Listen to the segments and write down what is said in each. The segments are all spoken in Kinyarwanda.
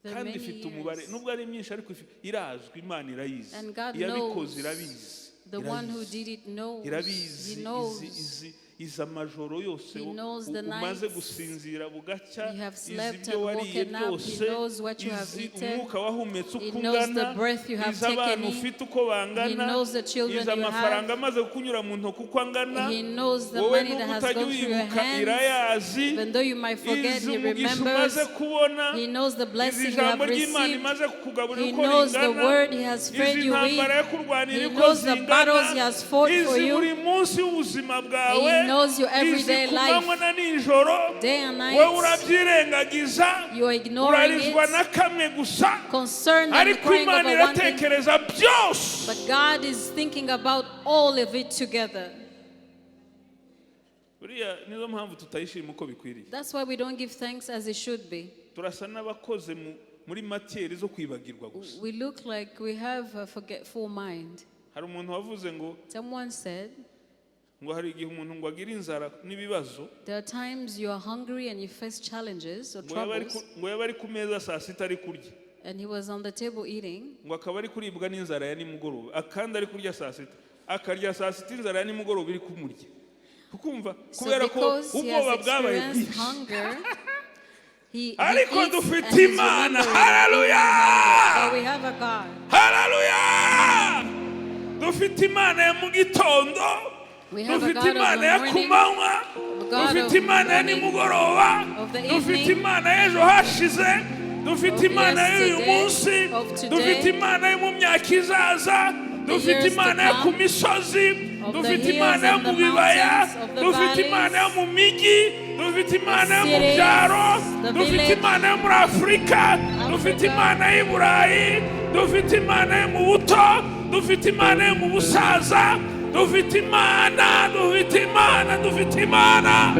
There are Kandi many ifite umubare, years. Nubwo ari myinshi, ariko irazwi, Imana irayizi. And God Iyabikoze knows. irabizi. The one who Irabizi. did it knows. Irabizi. He knows. Izi izi izi amajoro yose He knows the umaze nights gusinzira bugacya, you have izi slept ibyo and wariye woken up. He byose, knows what you have izi eaten. umwuka wahumetse He uko knows the ungana, breath you have izi abana taken in. ufite uko bangana, He knows the children izi you have. amafaranga amaze kukunyura mu ntoki uko angana. He knows the Wowe money nubwo that has utajya gone through your uyibuka, hands. irayazi. Even though you might forget, Izi He umugisha remembers. umaze kubona, He knows the izi blessing you ijambo have ry'Imana received. imaze kukugaburira He uko knows the ringana, word He has fed izi you with. ntambara yo kurwanira He uko knows the zingana, battles He has fought for izi you. buri munsi w'ubuzima bwawe, He knows your izi everyday ku manywa life. na nijoro. Day and Wowe night. urabyirengagiza, You are ignoring urarizwa it. na kamwe gusa, Concerned and ariko crying Imana over one thing. iratekereza byose. But God is thinking about all of it together. Buriya nizo mpamvu tutayishima uko bikwiriye. That's why we don't give thanks as it should be. Turasa n'abakoze muri matière zo kwibagirwa gusa. We look like we have a forgetful mind. Hari umuntu wavuze ngo Someone said, ngo hari igihe umuntu ngo agira inzara n'ibibazo, there are times you are hungry and you face challenges or ngo yaba ari troubles, ngo yaba ari ku meza saa sita ari kurya, and he was on the table eating. Ngo akaba ari kuribwa n'inzara ya nimugoroba, akandi ari kurya saa sita, akarya saa sita, inzara ya nimugoroba iri kumurya, kukumva So kubera ko because he has ubwoba bwabaye experienced bwinshi. hunger, he Ariko eats dufite and he's Imana. remembering Hallelujah! hunger. But we have a God. Haleluya! Dufite Imana ya mu gitondo, We have a dufite God of Imana the ya ku morning, manywa, a God dufite of Imana ya morning, nimugoroba, of the dufite evening, Imana y'ejo hashize, dufite of Imana y'uyu yesterday, munsi, of today, dufite Imana yo mu myaka izaza, dufite years to Imana yo ku come, misozi, of the dufite hills Imana yo and mu the bibaya, mountains, of the dufite Imana yo valleys, mu mijyi, dufite Imana yo mu cities, byaro, the dufite village, Imana yo muri Afurika, dufite Africa. Imana y'i Burayi, dufite Imana yo mu buto, dufite Imana yo mu busaza, dufite Imana, dufite Imana, dufite Imana.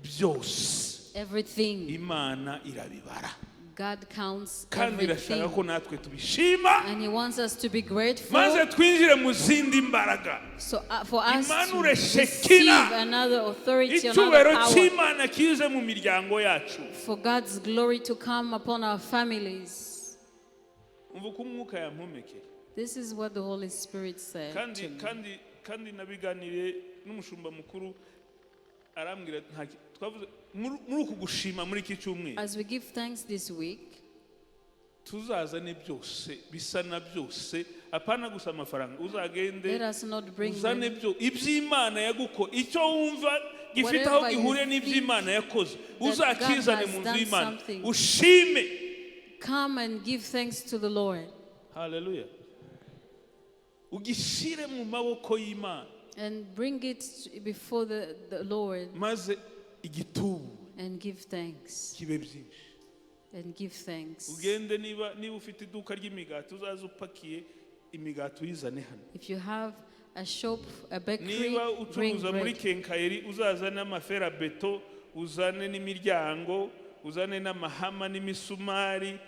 Byose Everything. Imana irabibara, God counts kandi irashaka ko everything. Natwe tubishima, And He wants us to be grateful. Maze twinjire mu zindi mbaraga. So for us to Imanure receive Shekina. Another authority, another Icyubahiro power, cy'Imana kize mu miryango yacu. For God's glory to come upon our families. Umva uko umwuka yampumekeye. This is what the Holy Spirit said Kandi to me. kandi nabiganiriye n'umushumba mukuru, arambwira nta twavuze muri uku gushima muri iki cyumweru, As we give thanks this week, tuzazane byose bisa na byose, apana gusa amafaranga, uzagende let us not bring uzane money. byo iby'Imana yaguko icyo wumva gifite aho Whatever you gihuriye think n'iby'Imana yakoze, that God uzakizane has mu nzu done y'Imana, something. Ushime. Come and give thanks to the Lord Haleluya! Ugishyire mu maboko y'Imana, and bring it before the Lord maze igitubu and give thanks. Kibe byinshi. And give thanks. Ugende, niba ufite iduka ry'imigati, uzaze upakiye imigati uyizane hano. If you have a shop, a bakery, Niba bring ucuruza muri bread. Quincaillerie, uzazane amaferabeto, uzane n'imiryango, uzane n'amahama n'imisumari,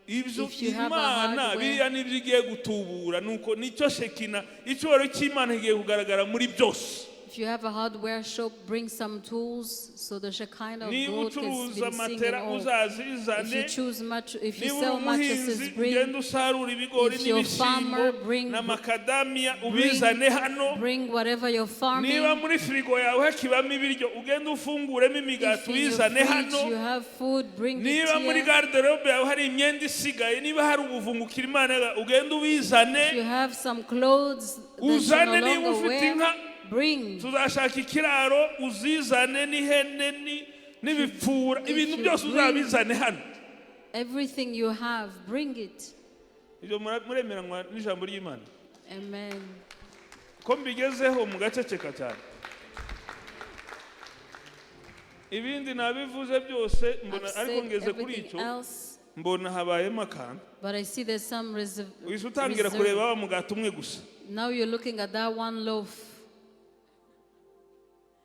ibyo If you have a Imana hardware- biriya nibyo igiye gutubura, nuko nicyo Shekina, icyubahiro cy'Imana kigiye kugaragara muri byose. If you have a hardware shop, bring some tools so the Shekinah of Niba God can ucuruza be seen matera, and all. uzazizane. If you choose much, if you Niba uri sell mattresses, umuhinzi, bring. ugende usarura ibigori If you're farmer, n'ibishyimbo n'amakadamiya, ubizane hano. Bring whatever you're farming. Niba muri firigo yawe hakibamo ibiryo, ugende ufunguremo imigati If in your uyizane fridge hano. you have food, bring it Niba muri here. Garde-robe yawe hari imyenda isigaye, niba hari ubuvungukira Imana, ugende ubizane. If you have some clothes that you no Uzane niba longer ufite wear, inka, bring. Tuzashaka ikiraro, uzizane n'ihene n'ibipfura, If ibintu you byose bring uzabizane hano. everything you have, bring it. Ibyo muremeranywa n'ijambo ry'Imana? Amen. Ko mbigezeho mugaceceka cyane, ibindi nabivuze byose mbona, I've ariko said ngeze kuri everything icyo else, mbona habayemo akantu. But I see there's some reserve. Uhise utangira kureba wa mugati umwe gusa. Now you're looking at that one loaf.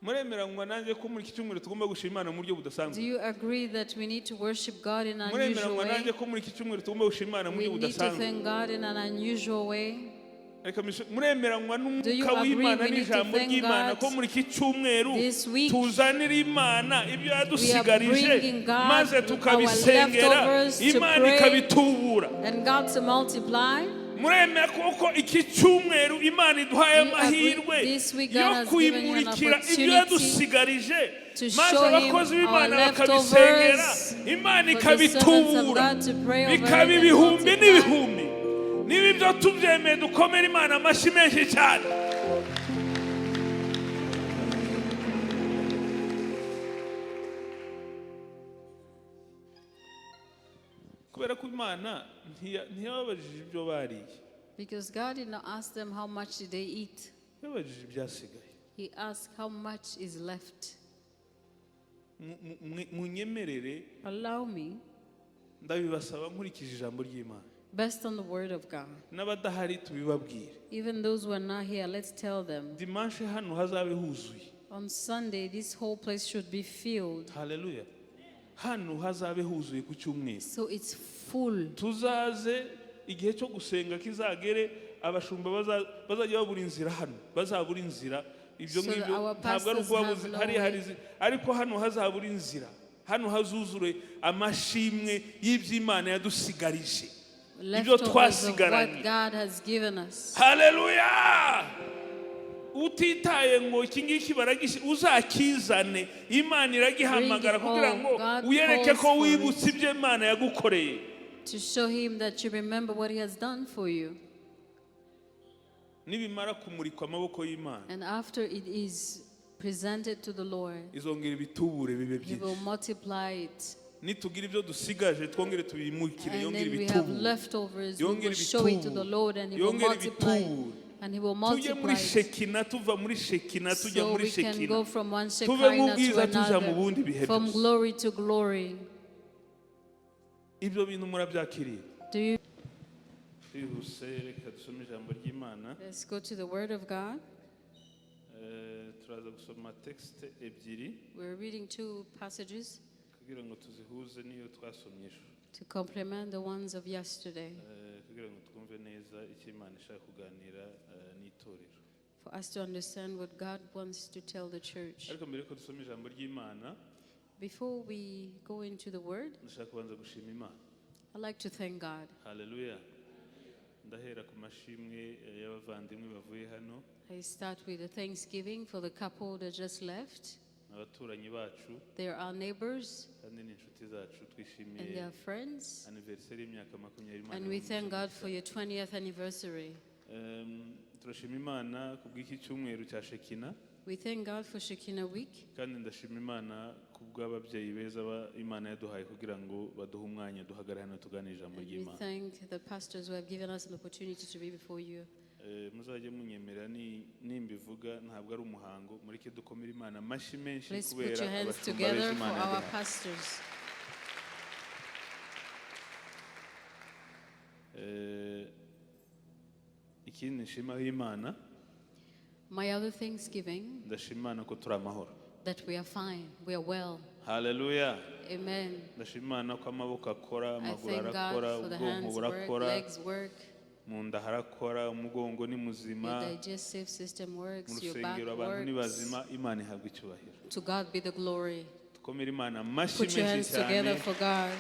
Muremeranywa nanjye ko muri iki cyumweru tugomba gushima Imana mu buryo Do budasanzwe? You agree that we need to worship God in an unusual Muremeranywa way? nanjye ko muri iki cyumweru tugomba gushima Imana mu We buryo need to budasanzwe? thank God in an unusual way. Reka muremeranywa Do you n'umwuka agree w'Imana we need to n'ijambo thank ry'Imana God ko muri iki cyumweru this week tuzanira Imana ibyo we are yadusigarije, bringing God maze our tukabisengera, leftovers to Imana pray ikabitubura? and God to multiply? Muremera kuko iki cyumweru Imana iduhaye Do you agree amahirwe this week yo God has given you an kuyimurikira ibyo opportunity yadusigarije, to maze show him abakozi our b'Imana bakabisengera, leftovers, Imana for the servants of ikabitubura, God to pray over bikaba it and ibihumbi multiply? n'ibihumbi? Niba ibyo tubyemeye, dukomere Imana amashyi menshi cyane. Kubera ko Imana ntiyababajije ibyo bariye. Because God did not ask them how much did they eat. Yababajije ibyasigaye. He asked how much is left. Munyemerere, Allow me, ndabibasaba nkurikije ijambo ry'Imana, based on the word of God. N'abadahari tubibabwire. Even those who are not here, let's tell them. Dimanche hano hazabe huzuye. On Sunday, this whole place should be filled. Haleluya! Hano hazabe huzuye ku cyumweru. So it's full. Tuzaze igihe cyo gusenga kizagere, abashumba bazajya babura inzira hano, bazabura inzira ibyo So that ngibyo. our Ntabwo ari pastors uko have babuze no hariya hari way. ariko hano hazabura inzira, hano hazuzure amashimwe y'iby'Imana yadusigarije, ibyo Leftovers of twasigaranye. what God has given us. Haleluya! Utitaye ngo iki ngiki baragishi, uzakizane, Imana iragihamagara Bring it kugira all. ngo God uyereke calls ko for wibutse it. ibyo Imana yagukoreye. To show him that you remember what he has done for you. Nibimara kumurikwa amaboko y'Imana, And after it is presented to the Lord, izongera ibitubure bibe he will byinshi. Multiply it. Nitugira ibyo dusigaje, twongere tubimurikire, And yongere then we have ibitubure, leftovers, we will yongere show it to the ibitubure, Lord and he will yongere multiply it. ibitubure. And he will Tujye muri multiply it. Shekina, tuva muri Shekina tujya So muri we can Shekina, go from one tuve mu Shekinah to bwiza tuja mu bundi bihe another, from byose. Glory to glory. Ibyo bintu murabyakiriye? Do you? Twihuse, reka dusome ijambo ry'Imana. Let's go to the Word of God. Turaza gusoma texte ebyiri We're reading two passages kugira ngo tuzihuze n'iyo twasomye ejo, to complement the ones of yesterday, kugira ngo twumve neza icyo Imana ishaka kuganira n'itorero. For us to understand what God wants to tell the church. Ariko mbere yuko dusoma ijambo ry'Imana, Before we go into the Word, ndashaka kubanza gushima Imana. I'd like to thank God. Haleluya! Ndahera ku mashimwe y'abavandimwe bavuye hano. I start with a thanksgiving for the couple that just left. Abaturanyi bacu They are our neighbors kandi ni inshuti zacu. And Twishimiye they are friends. Anniversaire y'imyaka 20 Imana And we thank ibahe. God for your 20th anniversary. Turashima Imana ku bw'iki cyumweru cya Shekina. We thank God for Shekinah Week. Kandi ndashima Imana ku bw'ababyeyi beza Imana yaduhaye kugira ngo baduhe umwanya duhagarare hano tuganire ijambo And we ry'Imana. thank the pastors who have given us an opportunity to be before you. Muzajye munyemerera nimbivuga, ntabwo ari umuhango, mureke dukomere Imana amashyi menshi Please put kubera your hands abashumba together beza for Imana our yaduhaye. Pastors. Ikindi nshimaho Imana, My other thanksgiving, ndashima Imana ko turi amahoro. That we are fine, we are well. Haleluya! Amen. Ndashima Imana ko amaboko akora, I amaguru thank God arakora, for the ubwonko hands work, burakora, legs work, mu nda harakora, umugongo ni muzima, your digestive system mu works, your back rusengero abantu ni works. bazima. Imana ihabwa icyubahiro. To God be the glory. Dukomere Imana amashyi Put your menshi hands cyane. Together for God.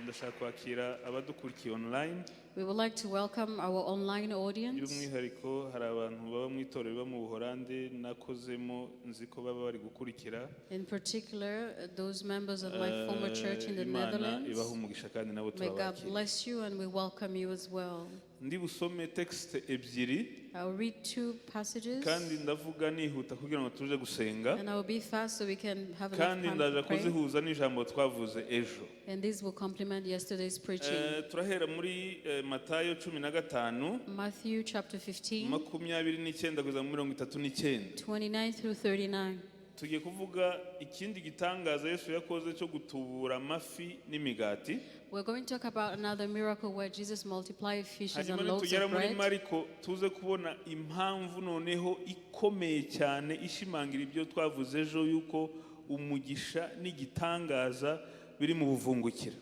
Ndashaka kwakira abadukurikiye online. We would like to welcome our online audience. By'umwihariko hari abantu baba mu itorero riba mu Buholandi nakozemo, nzi ko baba bari gukurikira. In particular, those members of my former church in the Imana Netherlands. Ibaha umugisha kandi nabo May God turabakira. Bless you and we welcome you as well. Ndi busome texte ebyiri, I'll read two passages kandi ndavuga nihuta kugira ngo tuje gusenga, and I will be fast so we can have enough kandi time ndaza to pray. kuzihuza n'ijambo twavuze ejo. And this will complement yesterday's preaching. Turahera muri Matayo 15, Matthew chapter 15, 29 kugeza muri 39. 29 through 39. Tugiye kuvuga ikindi gitangaza Yesu yakoze cyo gutubura amafi n'imigati. We're going to talk about another miracle where Jesus multiplied fishes Hanyuma and loaves nitugera of muri bread. Mariko, tuze kubona impamvu noneho ikomeye cyane ishimangira ibyo twavuze ejo yuko umugisha n'igitangaza biri mu buvungukira.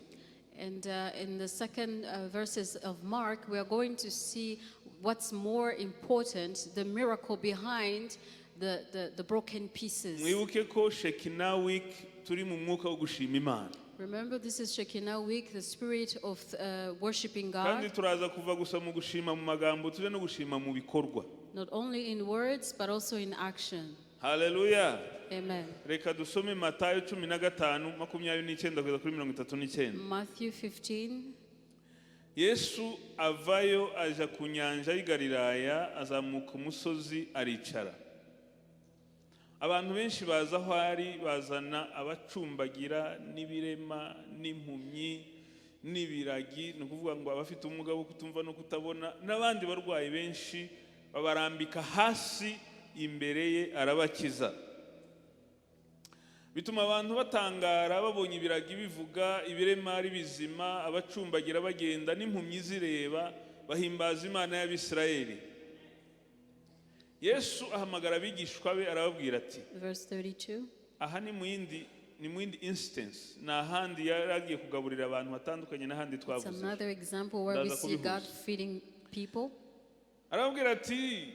And in the second verses of Mark, we are going to see what's more important, the miracle behind the broken pieces. Mwibuke ko Shekinah Week turi mu mwuka wo gushima Imana. Remember, this is Shekinah week, the spirit of worshiping Kandi God, turaza kuva gusa mu gushima mu magambo tuje no gushima mu bikorwa. Not only in words, but also in action. Haleluya. Amen. Reka dusome Matayo 15:29 kugeza kuri 39. Matthew 15. Yesu avayo aja ku nyanja y'i Galilaya, azamuka umusozi aricara. Abantu benshi baza aho ari, bazana abacumbagira n'ibirema n'impumyi n'ibiragi, ni ukuvuga ngo abafite ubumuga bwo kutumva no kutabona, n'abandi barwayi benshi, babarambika hasi imbere ye, arabakiza. Bituma abantu batangara babonye ibiragi bivuga, ibirema ari bizima, abacumbagira bagenda n'impumyi zireba, bahimbaza Imana y'Abisirayeli. Yesu ahamagara abigishwa be, arababwira ati Verse 32. Aha ni mu yindi instance, ni ahandi yari agiye kugaburira abantu hatandukanye n'ahandi It's twavuze. Another example where we Ndaza see God kubihuza. Feeding people. Arababwira ati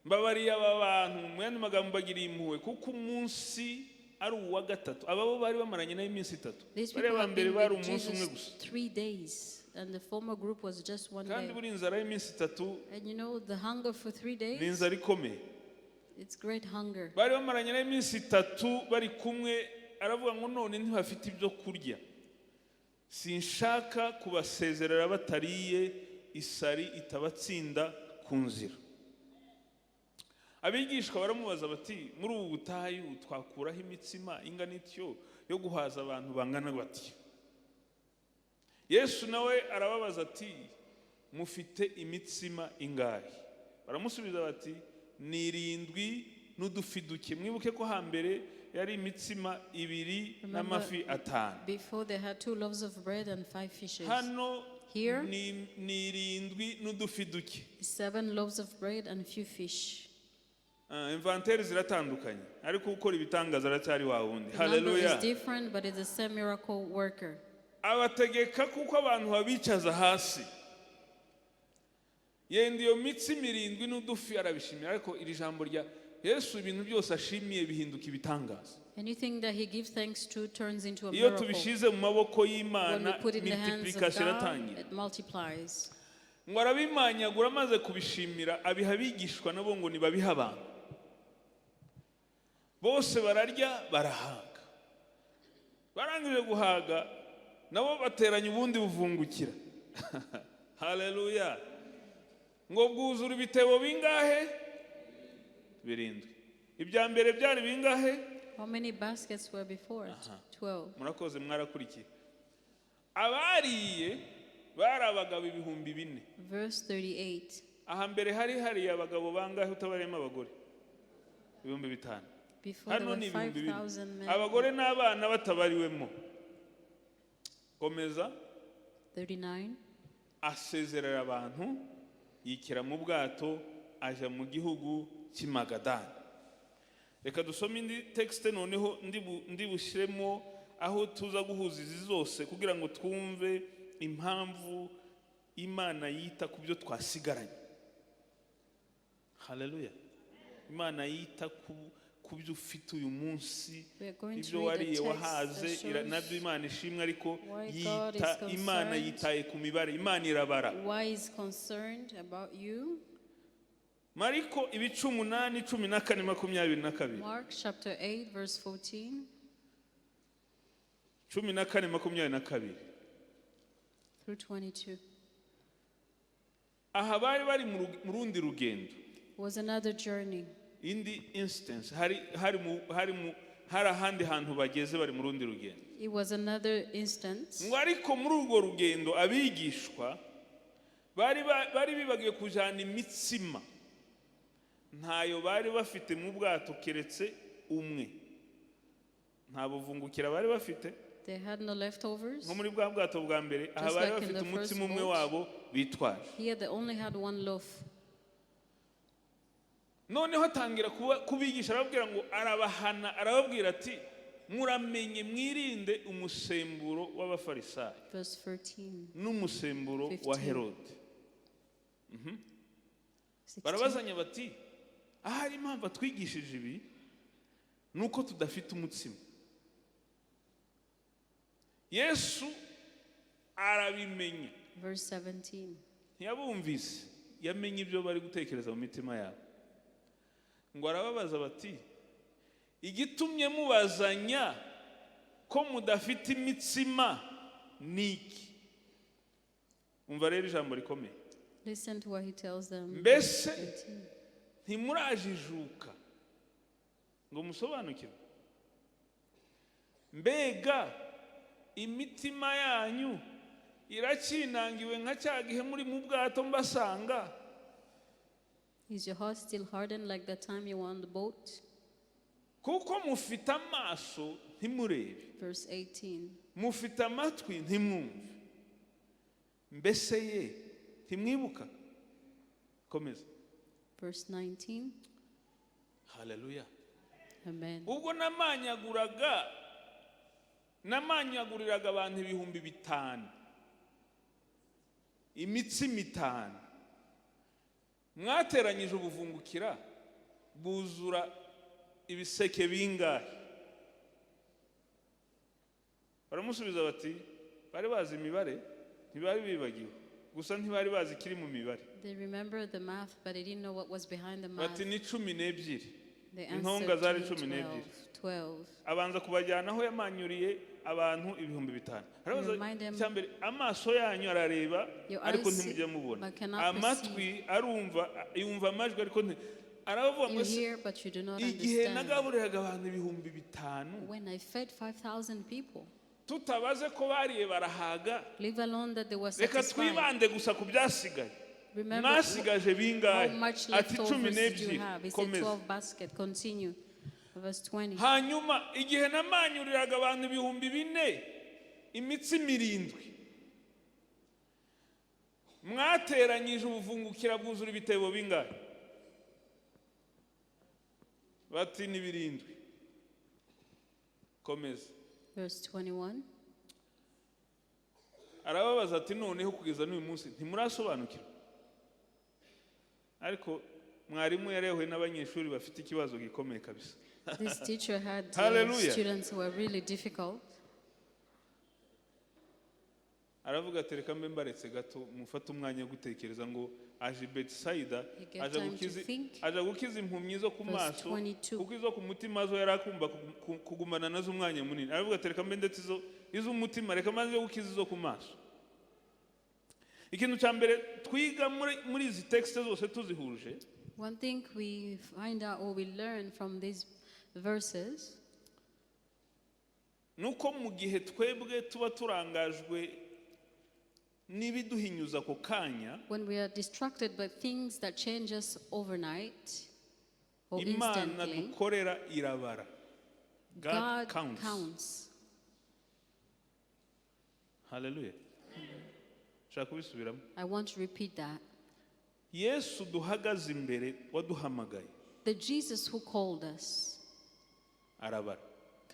mbabariye aba bantu, mu yandi magambo mbagiriye impuhwe, kuko umunsi ari uwa gatatu. Aba bo bari bamaranye nayo iminsi 3. These Bariya people ba have mbere been bari with umunsi umwe Jesus gusa. 3 days, and the former group was just one Kandi day. buri inzara y'iminsi 3 And the hunger for three ni days, inzara ikomeye. It's great hunger. Bari bamaranye nayo iminsi 3 bari kumwe. Aravuga ngo none ntibafite ibyo kurya, sinshaka kubasezerera batariye, isari itabatsinda ku nzira. Abigishwa baramubaza bati muri ubu butayu twakuraho imitsima ingana ityo yo guhaza abantu bangana batyo? Yesu nawe arababaza ati mufite imitsima ingahe? Baramusubiza bati ni irindwi n'udufi duke. Mwibuke ko hambere yari imitsima ibiri Remember, n'amafi 5. before they had two loaves of bread and five fishes. Hano Here, ni irindwi n'udufi duke. Seven loaves of bread and few fish. Ah, inventaire ziratandukanye, ariko ukora ibitangaza aracyari wa wundi. The number Haleluya. Is different, but it's the same miracle worker. Abategeka kuko abantu babicaza hasi, yenda iyo mitsima irindwi n'udufi, arabishimira. Ariko iri jambo rya Yesu, ibintu byose ashimiye bihinduka ibitangaza. Anything that he gives thanks to turns into a Iyo miracle. tubishyize mu maboko When y'Imana, we put it in the hands of multiplication God, iratangira. It multiplies. Ngo arabimanyagura, amaze kubishimira abiha abigishwa nabo ngo nibabihe abantu bose. Bararya barahaga. Barangije guhaga nabo bateranya ubundi buvungukira. Haleluya. Ngo bwuzura ibitebo bingahe? Birindwi. Ibya mbere byari bingahe? How many baskets were before? 12. Murakoze, mwarakurikiye. Abariye bari abagabo 4000. Verse 38. Aha mbere hari hariye abagabo bangahe utabariyemo abagore? 5000. Before there Hano were ni 4000, 5,000 men. Abagore n'abana batabariwemo. Komeza. 39. Asezerera abantu, yikira mu bwato, aja mu gihugu cy'i Magadani. Reka dusome indi texte noneho ndi bushyiremo aho tuza guhuza izi zose kugira ngo twumve impamvu Imana yita ku byo twasigaranye. Haleluya. Imana yita ku byo ufite uyu munsi. We are going to Ibyo read a wariye text wahaze that nabyo shows Imana ishimwe, ariko why God is yita Imana concerned. yitaye ku mibare, Imana irabara. Why is concerned about you. Mariko ibice 8, 14, 22. Mark chapter 8, verse 14 14, 22 through 22. Aha bari bari mu rundi rugendo. Was another journey. Indi instance, hari ahandi hantu bageze, bari mu rundi rugendo. It was another instance. Ngo ariko muri urwo rugendo abigishwa bari bibagiwe kujyana imitsima, ntayo bari bafite mu bwato keretse umwe. Nta buvungukira bari bafite. They had no leftovers. Nko muri bwa bwato bwa mbere, aha Just bari like in bafite the first umutsima umwe boat. wabo bitwaje. Here they only had one loaf. Noneho atangira kubigisha, arababwira ngo arabahana, arababwira ati Muramenye mwirinde umusemburo w'Abafarisayo Verse 13, n'umusemburo wa 15. Herode. 16. Barabazanya bati: "Ahari impamvu atwigishije ibi ni uko tudafite umutsima." Yesu arabimenya. Verse 17. Ntiyabumvise, yamenye ibyo bari gutekereza mu mitima yabo. Ngo arababaza bati: "Igitumye mubazanya ko mudafite imitsima ni iki?" Umva rero ijambo rikomeye. Listen to what he tells them. Mbese 18. ntimurajijuka ngo musobanukirwe? Mbega imitima yanyu irakinangiwe nka cya gihe muri mu bwato mbasanga? Is your heart still hardened like the time you were on the boat? Kuko mufite amaso ntimurebe, Verse 18. mufite amatwi ntimwumve. Mbese ye ntimwibuka? Komeza. Verse 19. Haleluya. Amen. Ubwo namanyaguriraga abantu 5000 imitsima itanu, mwateranyije ubuvungukira bwuzura ibiseke bingahe? Baramusubiza bati, bari bazi imibare, ntibari bibagiwe gusa, ntibari bazi ikiri mu mibare. They remembered the math, but they didn't know what was behind the math. Bati: "Ni 12." They Intonga answered zari to 12. 12. 12. Abanza kubajyana aho yamanyuriye abantu 5000. Arabaza, Remind them, icya mbere, amaso yanyu arareba Your ariko eyes ntimujya mubona, but cannot amatwi arumva, yumva amajwi ariko aravuga ngo You se hear, but you do not igihe understand. nagaburiraga abantu 5000, When I fed 5,000 people, tutabaze ko bariye barahaga, leave alone that they were reka satisfied. twibande gusa ku byasigaye, Remember mwasigaje bingahe? how much Ati: "Cumi leftovers did you n'ebyiri." have? He said Komeza. 12 basket. Continue. Verse 20. Hanyuma igihe namanyuriraga abantu 4000 imitsima irindwi, mwateranyije ubuvungukira bwuzura ibitebo bingahe? Bati: "Ni birindwi." Komeza. Verse 21. Arababaza ati: "Noneho kugeza n'uyu munsi ntimurasobanukirwa?" Ariko mwarimu yari yahuye n'abanyeshuri bafite ikibazo gikomeye kabisa. This teacher had Hallelujah. Students who were really difficult. Aravuga ati: "Reka mbe mbaretse gato mufate umwanya wo gutekereza." Ngo aje i Betisayida, He gave aja time to gukiza think. aja gukiza impumyi zo ku Verse maso, 22. kuko izo ku mutima zo yari akumva kugumana nazo umwanya munini. Aravuga ati: "Reka mbe ndetse izo iz'umutima, reka maze gukiza izo ku maso." Ikintu cya mbere twiga muri izi texte zose tuzihuje, One thing we find out or we learn from these verses ni uko mu gihe twebwe tuba turangajwe n'ibiduhinyuza ako kanya, when we are distracted by things that change us overnight or Imana instantly, dukorera irabara. God God counts. counts. Haleluya. Nshaka kubisubiramo. I want to repeat that. Yesu duhagaze imbere, waduhamagaye, The Jesus who called us arabara.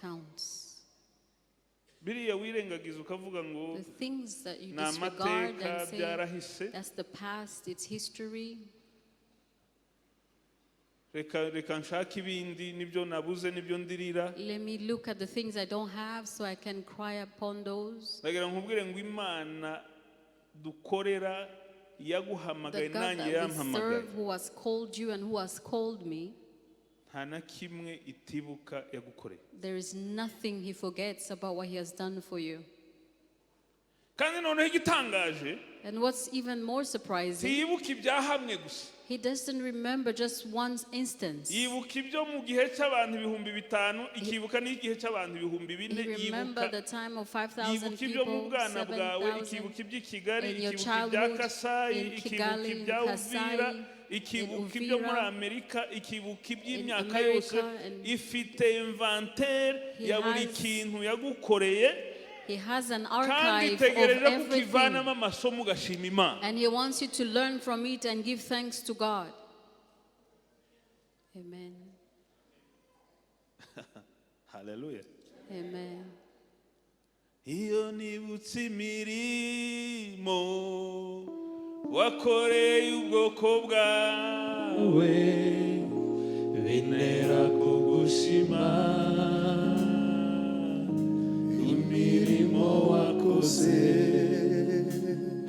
Counts. Biriya wirengagiza ukavuga ngo The things that you ni disregard amateka, and say, byarahise, that's the past, it's history. Reka nshake ibindi, nibyo nabuze nibyo ndirira. Let me look at the things I don't have so I can cry upon those. Ndagira ngo nkubwire ngo Imana dukorera The yaguhamagaye God nanjye that we yampamagaye, serve, who has called you and who has called me, nta na kimwe itibuka yagukoreye. There is nothing he forgets about what he has done for you. Kandi noneho igitangaje, And what's even more surprising, ntiyibuka ibya hamwe gusa, he doesn't remember just one instance. yibuka ibyo mu gihe cy'abantu 5000, ikibuka n'igihe cy'abantu 4000, He yibuka remembered the time of 5,000 yibuka ibyo mu people, bwana bwawe, 7,000, ikibuka iby'i Kigali, in your ikibuka ibya childhood, Kasayi, in ikibuka Kigali, in ibya Uvira, Kasai, in ikibuka ibyo muri Uvira, Amerika, ikibuka iby'imyaka America, yose. And Ifite inventaire He ya buri kintu yagukoreye, He has an kandi archive of itegereje ko everything. ukivanamo amasomo ugashima Imana. And he wants you to learn from it and give thanks to God. Amen. Haleluya. Amen. Iyo nibutse imirimo wakoreye ubwoko bwawe, bintera kugushima. Imirimo wakoze.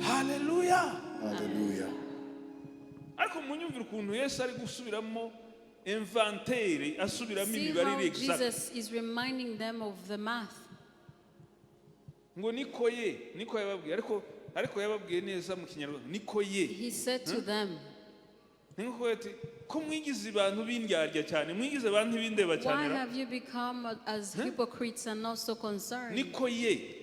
Haleluya. Hallelujah. Ariko munyumvire ukuntu Yesu ari gusubiramo inventaire, asubiramo See imibare how iri exact. Jesus is reminding them of the math. Ngo niko ye, niko yababwiye, ariko yababwiye neza mu Kinyarwanda, niko ye. He said to them, Niko ati ko mwigize abantu b'indyarya cyane, mwigize abantu b'indeba cyane "Why ra? Have you become as hypocrites and not so concerned?" Niko ye.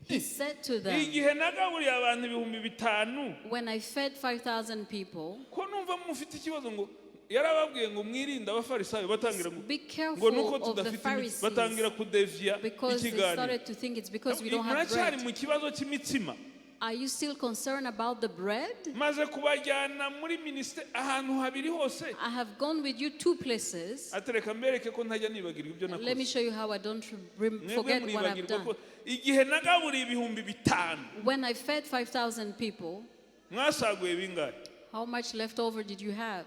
He said to them, Igihe nagaburiye abantu 5000, "When I fed 5,000 people, ko numva mufite ikibazo. Ngo yarababwiye ngo mwirinde Abafarisayo, batangira ngo be ngo careful nuko of the tudafite imitsima, batangira Pharisees," kudeviya because they ikiganiro. started to think it's because we don't have Muracyari bread. Mu kibazo cy'imitsima? Are you still concerned about the bread? Maze kubajyana muri minisiteri ahantu habiri hose. I have gone with you two places. Atereka mbereke ko ntajya nibagirwa ibyo Let me nakoze. show you how I don't Mwebwe forget what I've muribagirwa ko done. Igihe nagaburiye 5000, When I fed 5,000 people, mwasaguye bingahe? How much leftover did you have?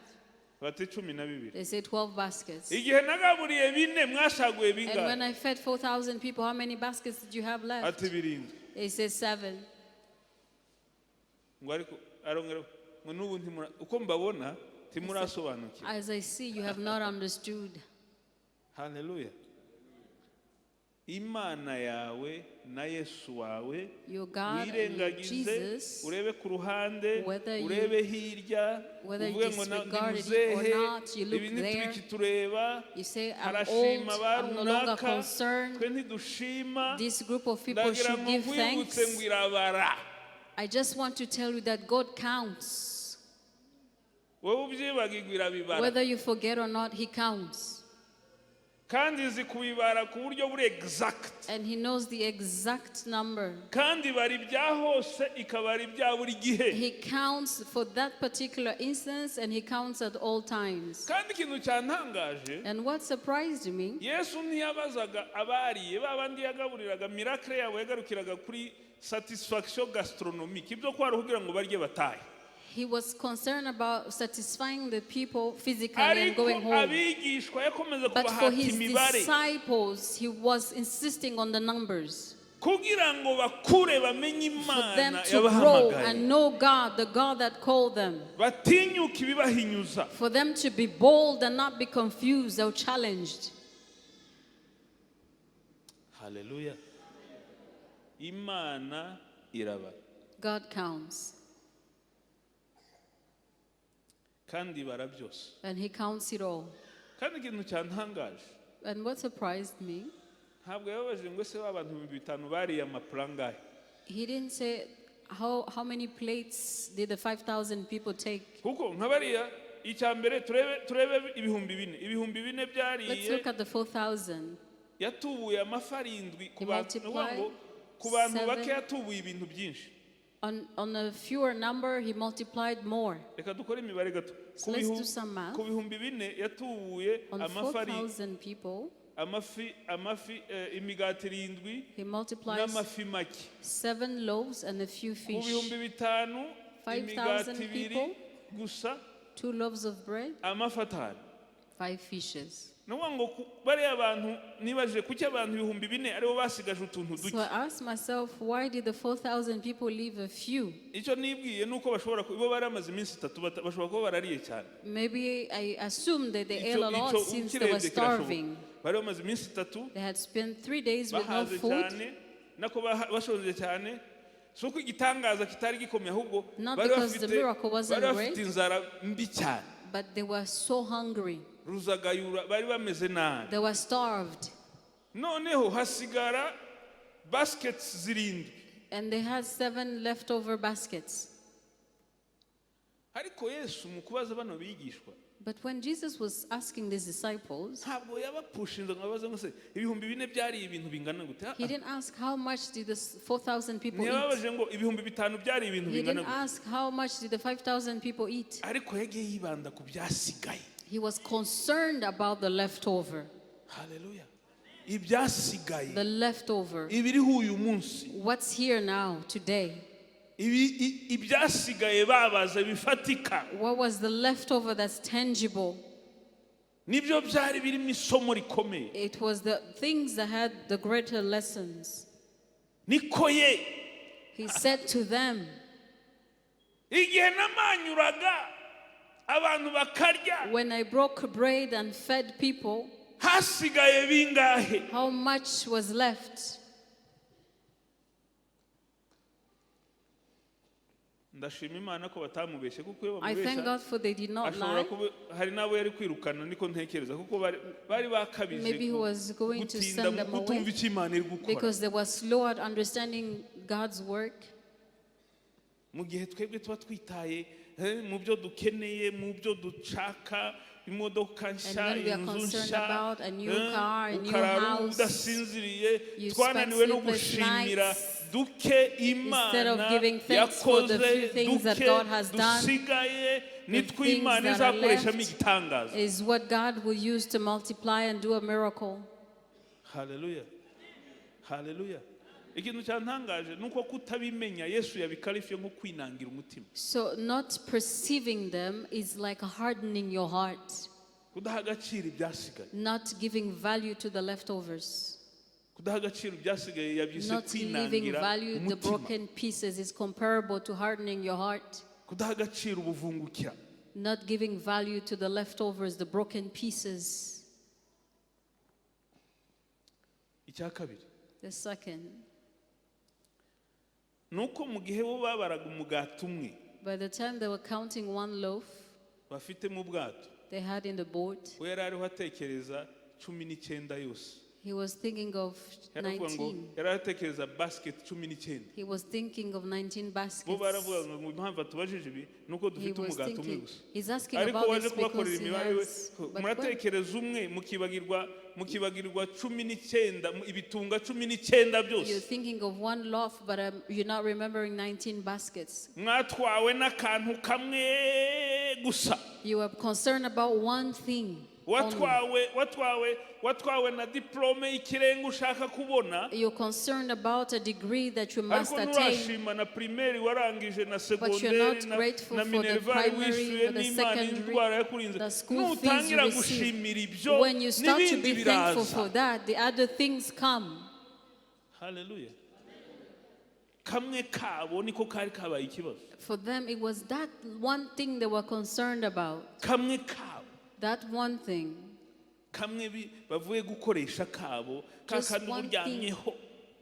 Bati 12. They say 12 baskets. Igihe nagaburiye bine, mwasaguye And when bingahe? I fed 4,000 people, how many baskets did you have left? Ati 7. They say seven. Ngo ariko arongera ngo n'ubu ntimura uko mbabona ntimurasobanukirwa. As I see, you have not understood. Haleluya. Imana yawe na Yesu wawe, Your God and your wirengagize, Jesus, urebe ku ruhande, urebe hirya, whether you uvuge ngo na- ndi disregard it or muzehe, not, you look ibi there. ntitubikitureba. You say, "I'm Harashima old, ba I'm no longer runaka, concerned. Twe ntidushima. This group of people Ndagira should ngo give nkwibutse thanks." ngo irabara. I just want to tell you that God counts. Wowe ubyibagirwa, irabibara. Whether you forget or not, He counts. Kandi izi kubibara ku buryo buri exact. And He knows the exact number. Kandi ibara ibya hose, ikabara ibya buri gihe. He counts for that particular instance and He counts at all times. Kandi ikintu cyantangaje, And what surprised me, Yesu ntiyabazaga abariye ba bandi yagaburiraga. Miracle yabo yagarukiraga kuri satisfaction gastronomique, ibyo kwari kugira ngo barye batahe. He was concerned about satisfying the people physically and Ariko going home. Abigishwa yakomeza But for kubahata his imibare disciples, he was insisting on the numbers. Kugira ngo bakure bamenye For them Imana to grow yabahamagaye, and know God, the God that called them. Batinyuke ibibahinyuza. For them to be bold and not be confused or challenged. Haleluya. Imana irabara. God counts, Kandi ibara byose. And He counts it all. Kandi ikintu cyantangaje, And what surprised me, ntabwo yababajije ngo ese ba bantu 5000 bariye amapura angahe? He didn't say how many plates did the 5,000 people take. Kuko nka bariya, icya mbere turebe 4000, 4000 Let's byariye. Look at the 4,000. Yatubuye amafi arindwi ku He bantu, ni ukuvuga ngo multiplied ku bantu bake seven. yatubuye ibintu byinshi. On a fewer number, he multiplied more. Reka dukore imibare gato. So let's do some math. Ku 4000 yatubuye On amafi ari 4,000 people, amafi, imigati irindwi he multiplies n'amafi make. Seven loaves and a few Ku fish. 5000, 5,000 imigati ibiri people. Gusa, Two loaves of bread, amafi atanu. Five fishes. Ni ukuvuga ngo bariya bantu nibajije kuki abantu 4000 aribo basigaje utuntu duke. So I asked myself, why did the 4,000 people leave a few? Icyo nibwiye ni uko bashobora bo bari bamaze iminsi 3 bashobora kuba barariye cyane. Maybe I assumed that they ate a lot Icyo since they were ukirebye kirashoboka. starving. Bari bamaze iminsi 3 They had spent 3 days with no bahaze food. Cyane nako bashonje cyane. Si uko igitangaza kitari gikomeye, ahubwo Not bari because the bafite miracle wasn't bari bafite great. Inzara mbi cyane. But they were so hungry. Ruzagayura, bari bameze nabi. They were starved. Noneho hasigara baskets zirindwi. And they had seven leftover baskets. Ariko Yesu mu kubaza bano bigishwa, But when Jesus was asking these disciples, ntabwo yabapushinze ngo ababaze ngo se 4000 byari ibintu bingana gute. he didn't ask how much did the 4,000 people eat. Ntiyababaje ngo 5000 byari ibintu He bingana didn't gute. Ask how much did the 5,000 people eat. Ariko yagiye yibanda ku byasigaye. He was concerned about the leftover. Haleluya. Ibyasigaye, The leftover. Ibiriho uyu munsi, What's here now, today? Ibyasigaye babaze bifatika, What was the leftover that's tangible? Nibyo byari birimo isomo rikomeye. It was the things that had the greater lessons. Niko ye, He said to them, igihe namanyuraga abantu bakarya, "When I broke bread and fed people, hasigaye bingahe? How much was left?" Ndashima Imana ko batamubeshye kuko iyo I thank bamubeshya God for they did not ashobora lie. Kuba hari n'abo yari kwirukana niko ntekereza kuko bari bakabije Maybe he was going to gutinda send mu them kutumva away icyo Imana iri gukora. because they were slow at understanding God's work. Mu gihe twebwe tuba twitaye mu byo dukeneye mu byo dushaka imodoka nshya And when we are inzu concerned nshya about a new car, a new ukarara house, udasinziriye you spend twananiwe no sleepless gushimira nights. Duke Instead of Imana giving thanks for the yakoze few things that duke God has done, dusigaye nitwo things Imana that are izakoreshamo left igitangaza. is what God will use to multiply and do a miracle. Haleluya haleluya ikintu cyantangaje ni uko kutabimenya Yesu yabikarifiye nko kwinangira umutima. So, not perceiving them is like hardening your heart, Kudaha agaciro ibyasigaye, not giving value to the leftovers, kudaha agaciro ibyasigaye yabyise not leaving kwinangira value the umutima, broken pieces is comparable to hardening your heart, kudaha agaciro ubuvungukira. Not giving value to the leftovers, the broken pieces. Icya kabiri The second, ni uko mu gihe bo babaraga umugati umwe by the time they were counting one loaf bafite mu bwato, they had in the boat, we yari ariho atekereza 19 yose. He was thinking of Yaravuga ngo 19. yari atekereza basket 19. He was thinking of 19 baskets. Bo baravuga ngo impamvu atubajije ibi ni uko He dufite was umugati umwe thinking, gusa. He's asking Ariko about waje this kubakorera because he imibare we has. But when, muratekereza umwe mukibagirwa 19 ibitunga 19 you're byose. Thinking of one loaf, but you're not remembering 19 baskets. Mwatwawe n'akantu kamwe gusa. You were concerned about one thing only. Watwawe na diplôme y'ikirenga ushaka kubona, You're concerned about a degree that you must ariko attain, nturashima na primaire warangije na but you're secondaire not na, grateful na for the minerval primary, wishyuye for the n'Imana secondary, indwara yakurinze. The school fees you Nutangira receive. Gushimira ibyo When you start to n'ibindi be thankful biraza. for that, the other things come. Haleluya kamwe kabo niko kari kabaye ikibazo. For them, it was that one thing they were concerned about. Kamwe kabo, That one thing. Kamwe bavuye gukoresha kabo ka Just kandi one thing. uryamyeho,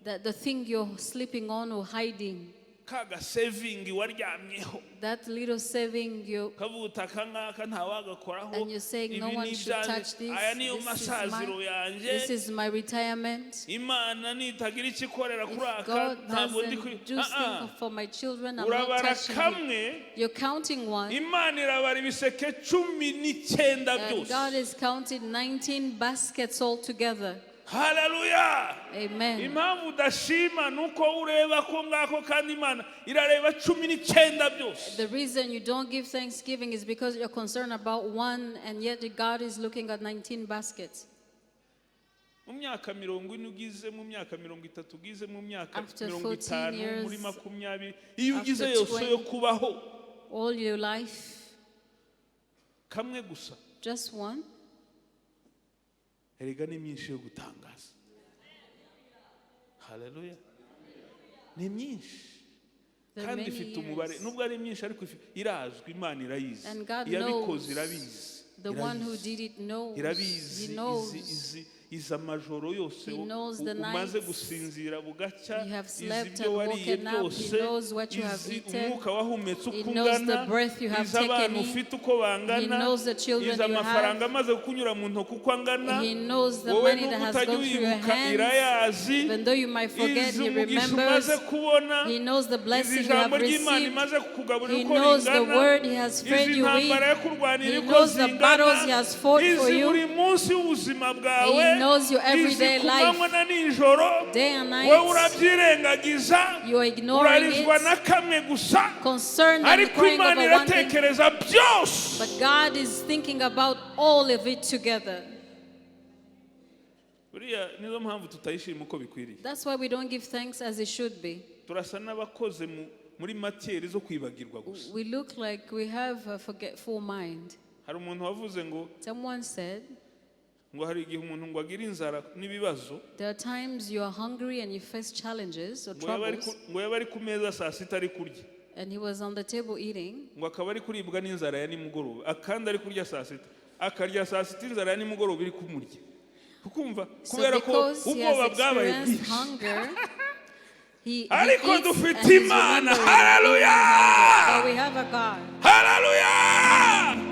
That the thing you're sleeping on or hiding, ka gasaving waryamyeho, that little saving you, kavuga uti aka ngaka ntawagakoraho, and you're saying, "No ibi one ni should ibyanjye touch this. aya niyo This is masaziro mine. yanjye. This is my retirement. Imana nitagira icyo ikorera kuri If aka God ntabwo ndi doesn't do Ah, ah. things for my children, I'm not Urabara touching it." kamwe, You're counting one, Imana irabara ibiseke 19 and byose. God is counting 19 baskets altogether. Haleluya. Amen. Impamvu udashima ni uko ureba ko ngako kandi Imana irareba 19 byose. The reason you don't give thanksgiving is because you're concerned about one, and yet God is looking at 19 baskets. Mu myaka 40 ugize mu myaka 30 ugize mu myaka After mirongo 14 itanu years, muri 20 iyo ugize after yose yo 20, kubaho, all your life, kamwe gusa, just one, erega ni myinshi yo gutangaza. Haleluya ni myinshi There are kandi many ifite umubare years. Nubwo ari myinshi ariko irazwi Imana irayizi And God iyabikoze knows. irabizi. The one who Irabizi. did it knows. Irabizi He knows. Izi izi amajoro yose He knows the umaze nights gusinzira bugacya, you have izi slept ibyo and wariye woken up. He byose, knows what you have izi eaten. umwuka wahumetse He uko knows the ungana, breath you have izi abana taken in. ufite uko bangana, He knows the children izi you have. amafaranga amaze kukunyura mu ntoki uko angana, He knows the wowe money nubwo that has utajya gone through your uyibuka hands. irayazi, Even though you might forget, izi He umugisha remembers. umaze kubona, He knows the izi blessing you have ijambo ry'Imana received. imaze kukugaburira He uko knows the ringana, word He has fed izi you with. ntambara yo kurwanira He uko knows the zingana, battles He has fought for izi you. buri munsi w'ubuzima bwawe, He knows your izi everyday ku life. manywa na nijoro, Day and night. wowe urabyirengagiza, You are ignoring urarizwa it. na kamwe gusa, Concerned and ariko crying Imana over one thing. iratekereza byose. But God is thinking about all of it together. Buriya nizo mpamvu tutayishima uko bikwiriye. That's why we don't give thanks as it should be. Turasa n'abakoze muri matière zo kwibagirwa gusa. We look like we have a forgetful mind. Hari umuntu wavuze ngo Someone said, ngo hari igihe umuntu ngo agira inzara n'ibibazo, there are times you are hungry and you face challenges or ngo yaba ari troubles, ngo yaba ari ku meza saa sita ari kurya, and he was on the table eating, ngo akaba ari kuribwa n'inzara ya nimugoroba, kandi ari kurya saa sita, akarya saa sita inzara ya nimugoroba iri kumurya, kukumva So kubera ko because he has ubwoba bwabaye experienced bwinshi. hunger, he Ariko eats dufite and he's Imana. remembering Hallelujah! hunger. But we have a God. Haleluya!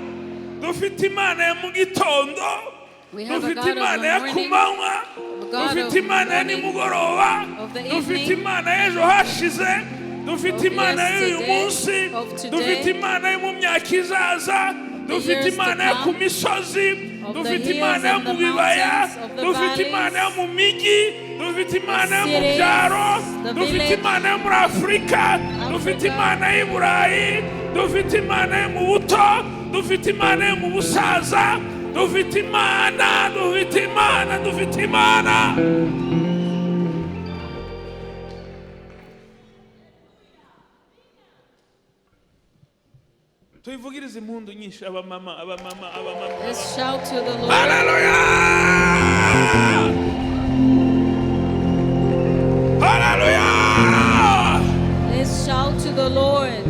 Dufite Imana ya mu gitondo, We have a dufite God of Imana the ya ku morning, manywa, a God dufite of Imana ya morning, nimugoroba, of the dufite evening, Imana y'ejo hashize, dufite of Imana y'uyu yesterday, munsi, of today, dufite Imana yo mu myaka izaza, dufite years to Imana yo ku come, misozi, of the dufite hills Imana yo and mu the bibaya, mountains, of the dufite Imana yo valleys, mu mijyi, dufite Imana yo mu cities, byaro, the dufite village, Imana yo muri Afurika, dufite Africa. Imana y'i Burayi, dufite Imana yo mu buto, dufite Imana yo mu busaza, dufite Imana, dufite Imana, dufite Imana. Tuyivugirize impundu nyinshi, abamama, abamama, abamama. Let's shout to the Lord. Haleluya! Haleluya! Let's shout to the Lord.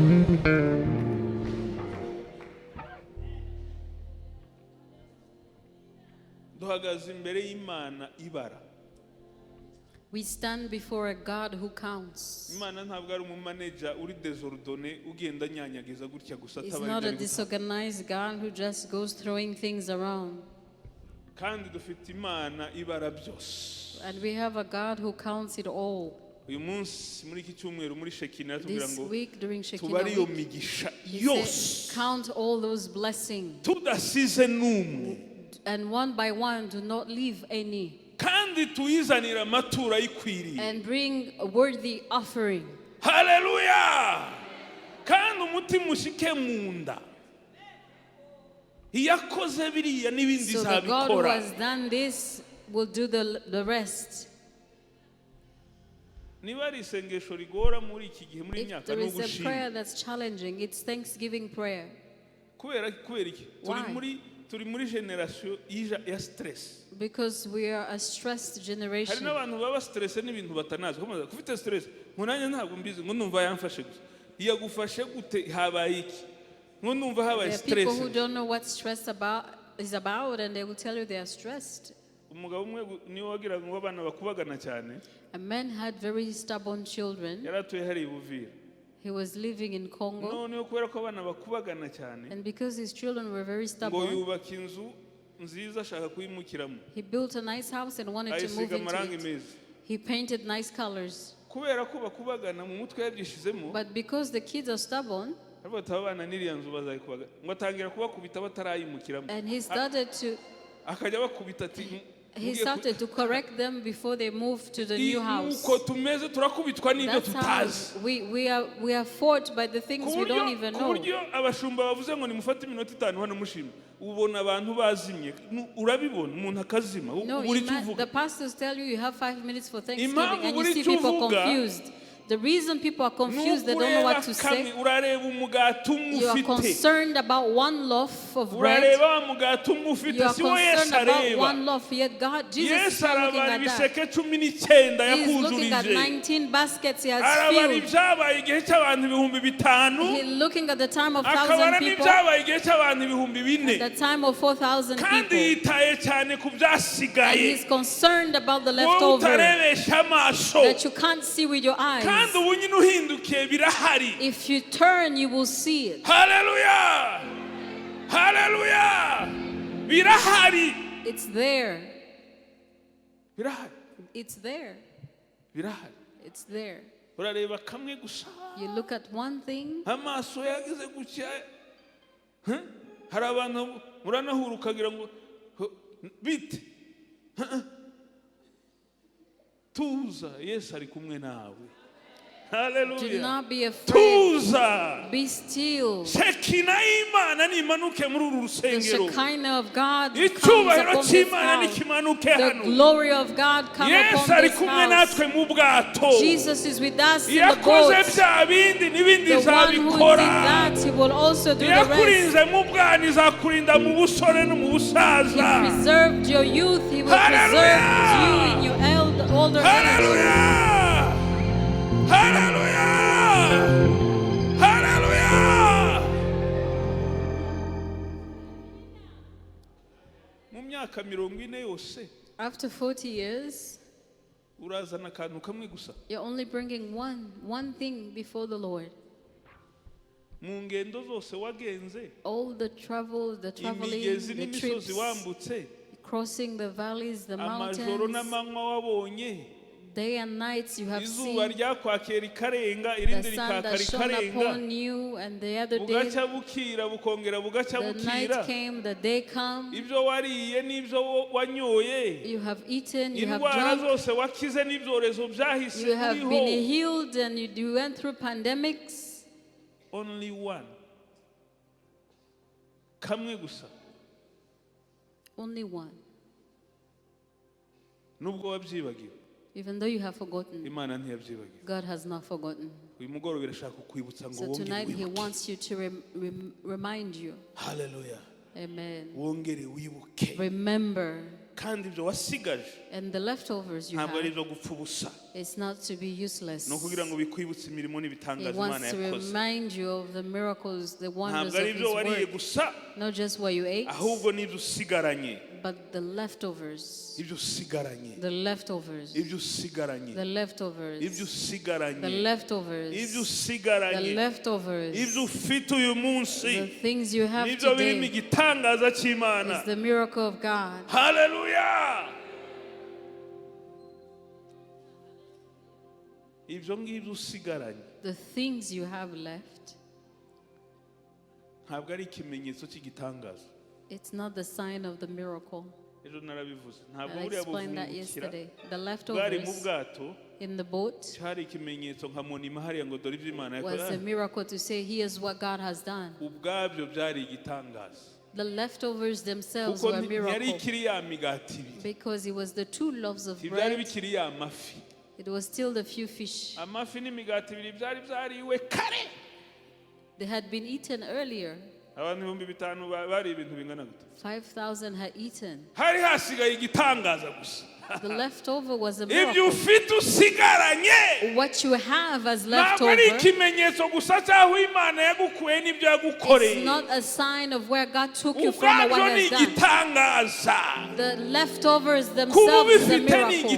Duhagaze imbere y'Imana ibara. We stand before a God who counts. Imana ntabwo ari umumaneja uri désordonné ugenda anyanyagiza gutya gusa It's atabara not ibyo a ari gutanga. disorganized God who just goes throwing things around. Kandi dufite Imana ibara byose. And we have a God who counts it all. Uyu munsi muri iki cyumweru muri Shekina tubwira This ngo week during Shekinah tubare iyo week, migisha he yose, said, count all those blessings. Tudasize n'umwe, And one by one, do not leave any. Kandi tuyizanire amaturo ayikwiriye. And bring a worthy offering. Haleluya! Kandi umutima ushike mu nda, iyakoze biriya n'ibindi So the God who izabikora. has done this will do the rest. Niba ari isengesho rigora muri iki gihe, muri iyi If myaka, there ni is a ugushima. Prayer that's challenging, it's thanksgiving prayer. Kubera iki? Turi Why? muri génération ya stress. Because we are a stressed Hari generation. N'abantu baba stress n'ibintu batanazi. Kumaza ufite stress ngo nanjye ntabwo mbizi, ngo numva yamfashe gusa. Yagufashe gute? Habaye iki? Ngo numva habaye There are stress. People who don't know what stress is about, and they will tell you they are stressed. Umugabo umwe niwe wagiraga ngo abana bakubagana cyane. A man had very stubborn children. Yari atuye hariya i Buvira. He was living in Congo, Noneho kubera ko abana bakubagana cyane, and because his children were very ngo stubborn, yubaka inzu nziza ashaka kuyimukiramo, he built a nice house and wanted to move ayisiga amarangi into it. meza. He painted nice colors. Kubera ko bakubagana mu mutwe yabyishizemo, But because the kids are stubborn, aravuga ati aba bana n'iriya nzu bazayikubaga, ngo atangira kubakubita batarayimukiramo. and he started to Akajya bakubita ati he mugiye started to correct them before they moved to the new house. Nuko tumeze, turakubitwa n'ibyo That's how tutazi. we are fought by the things Ku we don't buryo even ku know. buryo abashumba bavuze ngo nimufate iminota 5 hano mushima, ubona abantu bazimye. Urabibona umuntu akazima, No, ubura icyo uvuga. the pastors tell you you have 5 minutes for Thanksgiving, Impamvu and you buri see icyo people uvuga, confused. The reason people are confused, they don't know nuko what ureba to kamwe, say. Urareba umugati umwe You are ufite. Concerned about one loaf of bread. Urareba wa mugati umwe ufite, You are si wo Yesu concerned about areba. one loaf, yet God, Jesus is Yesu not looking arabara at that. ibiseke 19 He's looking at yakuzurije. 19 baskets he has Arabara filled. ibyabaye igihe cy'abantu 5000, He's looking at the time of akabara 1,000 people, n'ibyabaye igihe cy'abantu 4000, the time of 4,000 kandi people. yitaye cyane ku And byasigaye he's concerned about the wowe leftover utarebesha amaso. That you can't see with your eyes. Kandi ubu nyine uhindukiye birahari. If you turn, you will see it. Haleluya, haleluya, birahari. It's there. Birahari. It's there. Birahari. It's there. Urareba kamwe gusa. You look at one thing, Amaso yagize gutya. Huh? Hari abantu muranahura ukagira ngo bite. Huh? Tuza, Yesu ari kumwe nawe. Do Haleluya. not be afraid. Tuza. Be still. Shekina y'Imana nimanuke muri uru The rusengero. Shekinah of God comes Icyubahiro upon this cy'Imana house. nikimanuke The hano. glory of God come Yesu upon ari this kumwe house. natwe mu bwato. Jesus is with us in Iyo the akoze boat. bya bindi n'ibindi The one who did izabikora. that, he will also do Iyo the rest. akurinze mu bwana izakurinda mu busore no mu He busaza. preserved your youth. He will preserve Hallelujah. you in your older age. Haleluya! Haleluya! Haleluya! Mu myaka 40 yose After 40 years, urazana akantu kamwe gusa. you're only bringing one thing before the Lord. Mu ngendo zose wagenze, All the travel, the traveling, imigezi the n'imisozi trips, wambutse, crossing the valleys, the amajoro mountains, n'amanywa wabonye, day and nights you have izuba seen ryakwakira rikarenga, the irindi sun rikaka that shone rikarenga, upon you, and the other day, bugacya bukira bukongera bugacya the bukira. night came, the day come. Ibyo wariye n'ibyo wanyoye, You have eaten, you have indwara drunk, zose wakize n'ibyorezo byahise you have been uriho. healed, and you went through pandemics. Only one, kamwe gusa. Only one. Nubwo wabyibagiwe, Even though you have forgotten, Imana ntiyabyibagiwe. God has not forgotten. Uyu mugoroba irashaka kukwibutsa ngo So wongere tonight He wibuke. wants you to remind you. Haleluya. Amen. Wongere wibuke. Remember. Kandi ibyo wasigaje And the leftovers you ntabwo ari have, ibyo gupfa ubusa, it's not to be useless. ni ukugira ngo bikwibutse imirimo He n'ibitangaza Imana wants to yakoze. remind you of the miracles, the wonders Ntabwo of ari ibyo His wariye work. gusa, Not just what you ate, ahubwo n'ibyo usigaranye. but the leftovers. Ibyo usigaranye. The leftovers. Ibyo usigaranye. The leftovers. Ibyo The usigaranye. leftovers. Ibyo The usigaranye. leftovers. Ibyo ufite uyu munsi The things you have nibyo birimo today igitangaza cy'Imana. is the miracle of God. Haleluya. Ibyo ngibyo usigaranye The things you have left, ntabwo ari ikimenyetso cy'igitangaza. it's not the sign of the miracle. Ejo narabivuze, ntabwo I buriya explained that buvungukira yesterday. The bwari mu leftovers bwato in the boat cyari ikimenyetso nka monima hariya ngo dore ibyo Imana was a yakoze. miracle to say, here's what God has done. Ubwabyo byari igitangaza, The leftovers themselves kuko were a ntiyari miracle ikiri ya migati ibiri, because it was the two loaves of ntibyari bread. bikiri ya mafi. It was still the few fish. Amafi n'imigati ibiri byari byariwe kare. They had been eaten earlier. Abantu 5000 bari ibintu bingana gute? 5,000 had eaten. Hari hasigaye igitangaza gusa. The leftover was a Ibyo miracle. ufite usigaranye What you have as ntabwo ari leftover ikimenyetso gusa cy'aho Imana yagukuye n'ibyo yagukoreye. is not a sign of where God took you from or Ubwabyo what ni has done. igitangaza. The leftovers Kuba themselves is a ubifite ni miracle.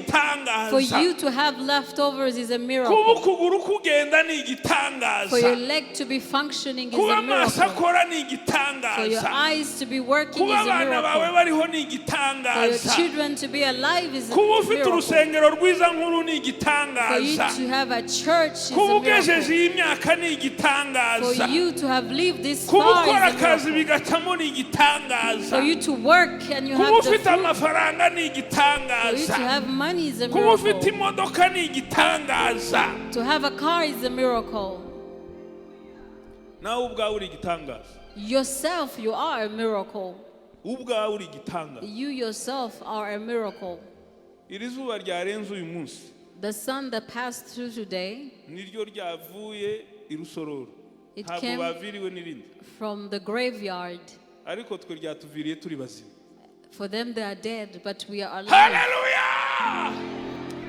For igitangaza. you to have leftovers is a Kuba miracle. ukuguru kugenda ni For your igitangaza. leg to be functioning is Kuba a amaso miracle. akora ni For your igitangaza. eyes to be working Kuba is a abana bawe miracle. bariho ni For your igitangaza. children to be alive is a Kuba ufite miracle. urusengero rwiza nkuru ni For you igitangaza. to have a church is Kuba a ugejeje miracle. iyi myaka ni For igitangaza. you to have lived this Kuba far ukora is a akazi miracle. bigacamo ni igitangaza. For you to work and you Kuba have the ufite fruit. amafaranga ni For you to igitangaza. have money is a Kuba ufite miracle. imodoka ni igitangaza. To have a car is a miracle. Nawe ubwawe uri igitangaza. Yourself, you are a miracle. Ubwawe uri igitangaza. You yourself are a miracle. Iri zuba ryarenze uyu munsi The sun that passed through today niryo ryavuye i Rusororo. It Ntabwo came- baviriwe n'irindi, from the graveyard, ariko twe ryatuviriye turi bazima. for them they are dead, but we are alive. Haleluya!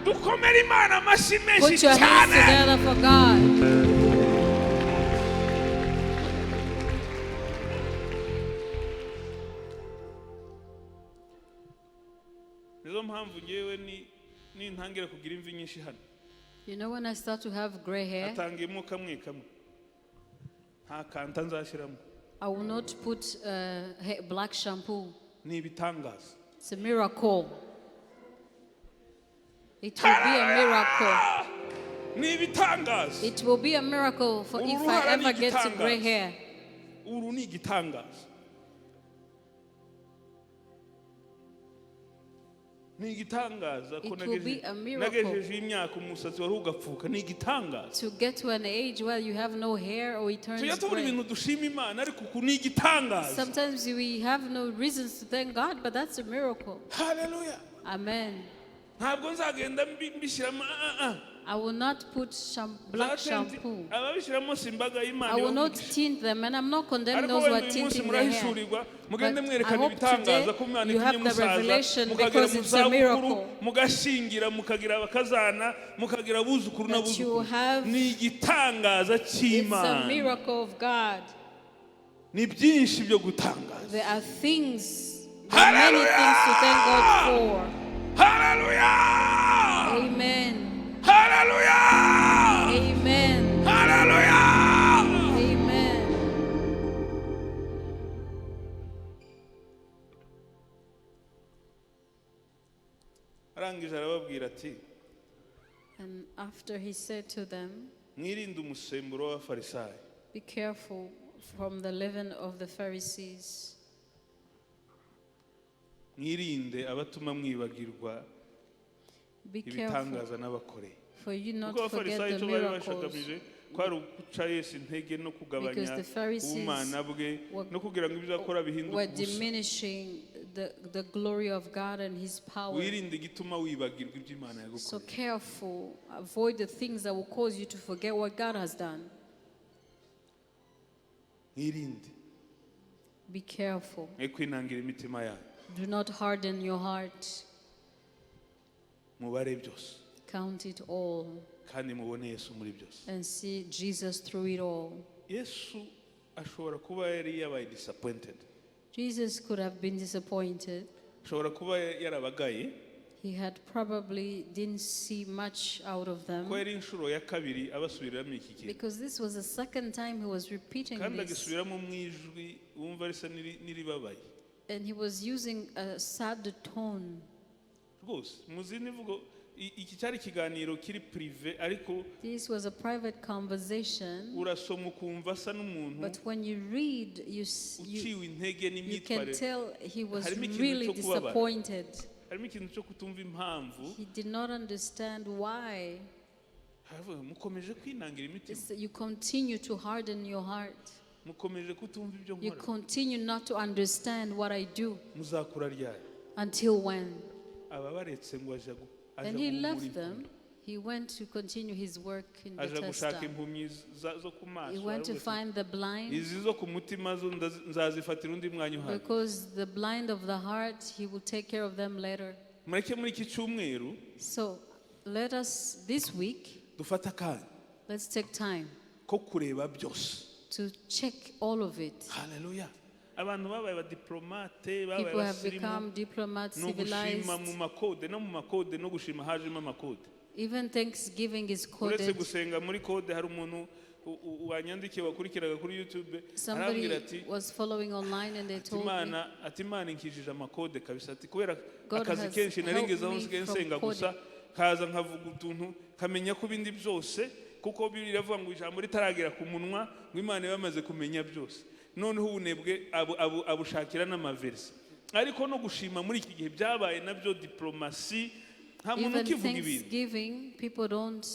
Dukomere Imana amashyi menshi Put your hands cyane. together for God. Nizo mpamvu ngewe ni nintangira kugira imvi nyinshi hano, You know, when I start to have gray hair, hatangiyemo kamwe kamwe, nta kanta nzashyiramo. I will not put black shampoo. Ni ibitangaza. It's a miracle. It will be a miracle. Ni ibitangaza. It will be a miracle for if I Uruhara ni ever get to gray igitangaza. hair. Uru ni igitangaza. Ni igitangaza ko It will be a miracle. Nagejeje imyaka umusatsi wari ugapfuka, ni igitangaza. To get to an age where you have no hair or it turns Tujya tubura gray. ibintu dushima Imana, ariko uku ni igitangaza. Sometimes we have no reasons to thank God, but that's a miracle. Haleluya. Amen. Ntabwo nzagenda mbishyiramo ah, ah. I will not put black shampoo. Ababishyiramo si imbaga y'Imana I will not ibavugisha. tint them, and I'm not condemning Ariko those who wenda are uyu munsi tinting their hair. murahishurirwa, mugende But I mwerekana hope ibitangaza today ko Imana you itumye have the musaza, revelation mukagera because mu it's a zabukuru, miracle. mugashyingira, mukagira abakazana, mukagira abuzukuru That you n'abuzukuru. Ni igitangaza It's a cy'Imana. Miracle of God. Ni byinshi byo gutangaza. There are things, there are many things to thank God for. Haleluya. Amen. Haleluya. Amen. Haleluya. Amen. Arangije arababwira ati, And after he said to them, mwirinde umusemburo w'Abafarisayo "Be careful from the leaven of the Pharisees." mwirinde abatuma mwibagirwa Be careful ibitangaza n'abakoreye. For you not Kuko forget Abafarisayo the icyo bari miracles. bashakamije kwari uguca Yesu intege no kugabanya Because the Pharisees ubumana bwe no kugira ngo ibyo akora bihinduke were ubusa. Diminishing the glory of God and his power. Wirinde igituma wibagirwa ibyo Imana So yagukoreye. Careful, avoid the things that will cause you to forget what God has done. Mwirinde. Be careful. Mwe kwinangira imitima yanyu. Do not harden your heart. Mubare byose Count it all kandi mubone Yesu muri byose. And see Jesus through it all. Yesu ashobora kuba yari yabaye disappointed, Jesus could have been disappointed. Ashobora kuba yarabagaye, He had probably didn't see much out of them ko yari inshuro ya kabiri abasubiriramo iki kintu, because this was the second time he was repeating kandi this. agisubiramo mu ijwi wumva risa n'iribabaye. And he was using a sad tone. Rwose mu zindi mvugo iki cyari ikiganiro kiri privé, ariko This was a private conversation, urasoma ukumva asa n'umuntu but when you read, uciwe intege you can n'imyitwarire. Tell he was Harimo ikintu really cyo kubabara. Disappointed. Harimo ikintu cyo kutumva impamvu. He did not understand why. Haravuga, mukomeje kwinangira imitima, You continue to harden your heart. Mukomeje kutumva ibyo You nkora. Continue not to understand what I do. Muzakura ryari? Until when? Aba baretse ngo aja aja Then he guhumura left impumyi. them. He went to continue his work in Aja gushaka Bethesda. impumyi zo ku maso. He went to Aravuga ati, find the blind izi zo ku mutima zo nzazifatira undi mwanya uhari. Because the blind of the heart, he will take care of them later. Mureke muri iki cyumweru So let us, this week, dufate akanya let's take time ko kureba byose. To check all of it. Haleluya. Abantu babaye abadiplomate, babaye People have abasirimu, become diplomats, ni ugushima mu civilized. Makode no mu makode, no gushima hajemo amakode. Even Thanksgiving is Uretse coded. Gusenga muri kode, hari umuntu wanyandikiye wakurikiraga kuri YouTube, arambwira Somebody ati, was following online and they told me, Imana, ati Imana inkijije amakode kabisa, ati kubera God akazi has kenshi nari helped ngezeho me nsigaye from nsenga coding. gusa, kaza nkavuga utuntu nkamenya ko ibindi byose, kuko Bibiliya iravuga ngo ijambo ritaragera ku munwa ngo Imana iba yamaze kumenya byose. Noneho ubunebwe abushakira n'amaverisi, ariko no gushima muri iki gihe byabaye nabyo diplomasi. Nta muntu Even ukivuga ibintu. Thanksgiving, people don't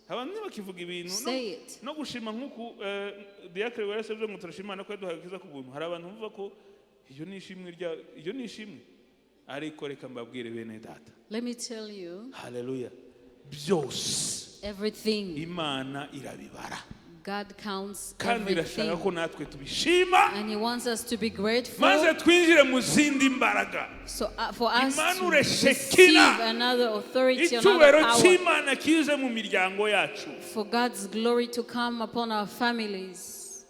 Abantu ntibakivuga ibintu say it. No gushima nk'uku diacre yarasabye ngo turashima Imana ko yaduhaye agakiza ku buntu. Hari abantu bumva ko iyo ni ishimwe rya iyo ni ishimwe, ariko reka mbabwire bene data, Let me tell you, haleluya, byose everything, Imana irabibara, God counts kandi irashaka ko everything. Natwe tubishima, And He wants us to be grateful. Maze twinjire mu zindi mbaraga. So for us to Imanure receive Shekina. Another authority, another Icyubahiro power, cy'Imana kize mu miryango yacu. For God's glory to come upon our families.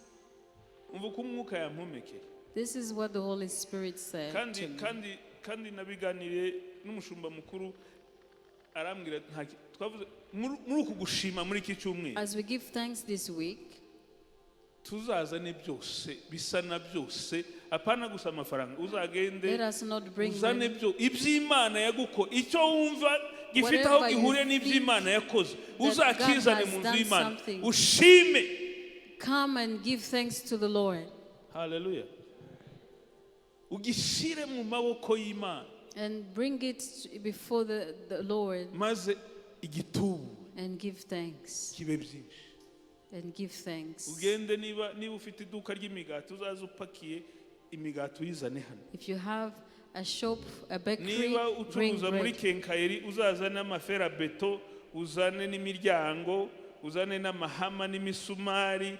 Umva uko umwuka yampumekeye. This is what the Holy Spirit said Kandi to me. Kandi kandi nabiganiriye n'umushumba mukuru, arambwira nta twavuze muri uku gushima muri iki cyumweru, As we give thanks this week, tuzazane byose bisa na byose, apana gusa amafaranga, uzagende let us not bring uzane money. byo iby'Imana yaguko icyo wumva gifite aho Whatever you gihuriye think n'iby'Imana yakoze, that God uzakizane has mu nzu done y'Imana, something. Ushime. Come and give thanks to the Lord. Haleluya. Ugishyire mu maboko y'Imana. And bring it before the Lord Maze igitubu and give thanks. kibe byinshi. And give thanks. Ugende niba ufite iduka ry'imigati uzaze upakiye imigati uyizane hano. If you have a shop, a bakery, Niba bring ucuruza muri bread. quincaillerie uzazane amaferabeto, uzane n'imiryango, uzane n'amahama n'imisumari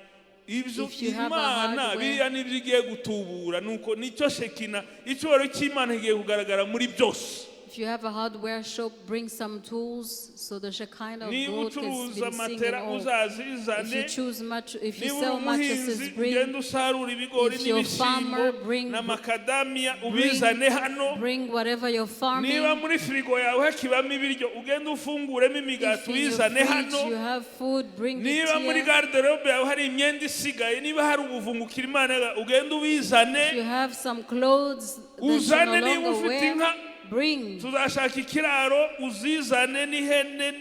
ibyo. If you have a Imana hardware- biriya nibyo igiye gutubura nuko nicyo Shekinah icyubahiro cy'Imana kigiye kugaragara muri byose. If you have a hardware shop, bring some tools so the Shekinah of Niba God can ucuruza be seen in matera all. If uzazizane. you choose much, if you Niba uri sell mattresses, umuhinzi bring ugende usarura ibigori If you're farmer, n'ibishyimbo bring- n'amakadamiya ubizane hano. bring whatever you're farming. Niba muri firigo yawe hakibamo ibiryo ugende ufunguremo imigati If in your uyizane fridge hano. you have food, bring it Niba muri here. garde-robe yawe hari imyenda isigaye, niba hari ubuvungukira Imana ugende ubizane. If you have some clothes that you Uzane no niba longer ufite wear, inka, bring. tuzashaka ikiraro uzizane n'ihene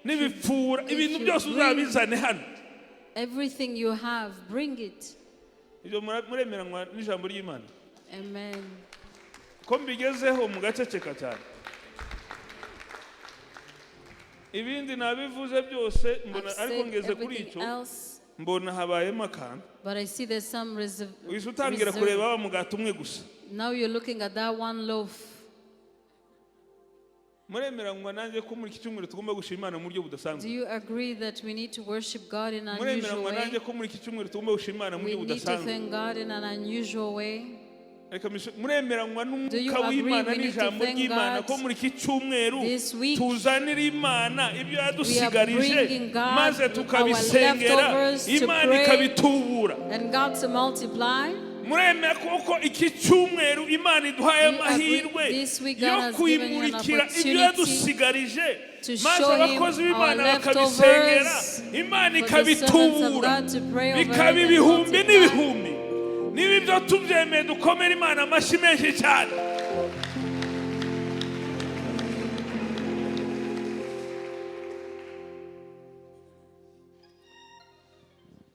n'ibipfura If ibintu you byose bring- uzabizane hano. Everything you have, bring it. Ibyo muremeranywa n'ijambo ry'Imana? Amen. Ko mbigezeho mugaceceka cyane, ibindi nabivuze byose mbona I've ariko said ngeze kuri everything icyo else, mbona habayemo akantu. But I see there's some reserve. Uhise utangira kureba wa mugati umwe gusa. Now you're looking at that one loaf. Muremeranywa nanjye ko muri iki cyumweru tugomba gushima Imana mu buryo Do budasanzwe? you agree that we need to worship God in an unusual Muremeranywa way? nanjye ko muri iki cyumweru tugomba gushima Imana mu We buryo need to budasanzwe? thank God in an unusual way. Reka muremeranywa Do you n'umwuka agree w'Imana we need to n'ijambo thank ry'Imana God ko muri iki cyumweru this week? tuzanira Imana ibyo We are yadusigarije bringing God maze our tukabisengera leftovers to Imana pray. ikabitubura? And God to multiply. Muremera kuko iki cyumweru Imana iduhaye Do you agree amahirwe this week God yo has given you an kuyimurikira ibyo opportunity yadusigarije to maze show him abakozi our b'Imana bakabisengera leftovers, Imana for the servants of ikabitubura God to pray over bikaba it and ibihumbi multiply. n'ibihumbi? Niba ibyo tubyemeye dukomere Imana amashyi menshi cyane.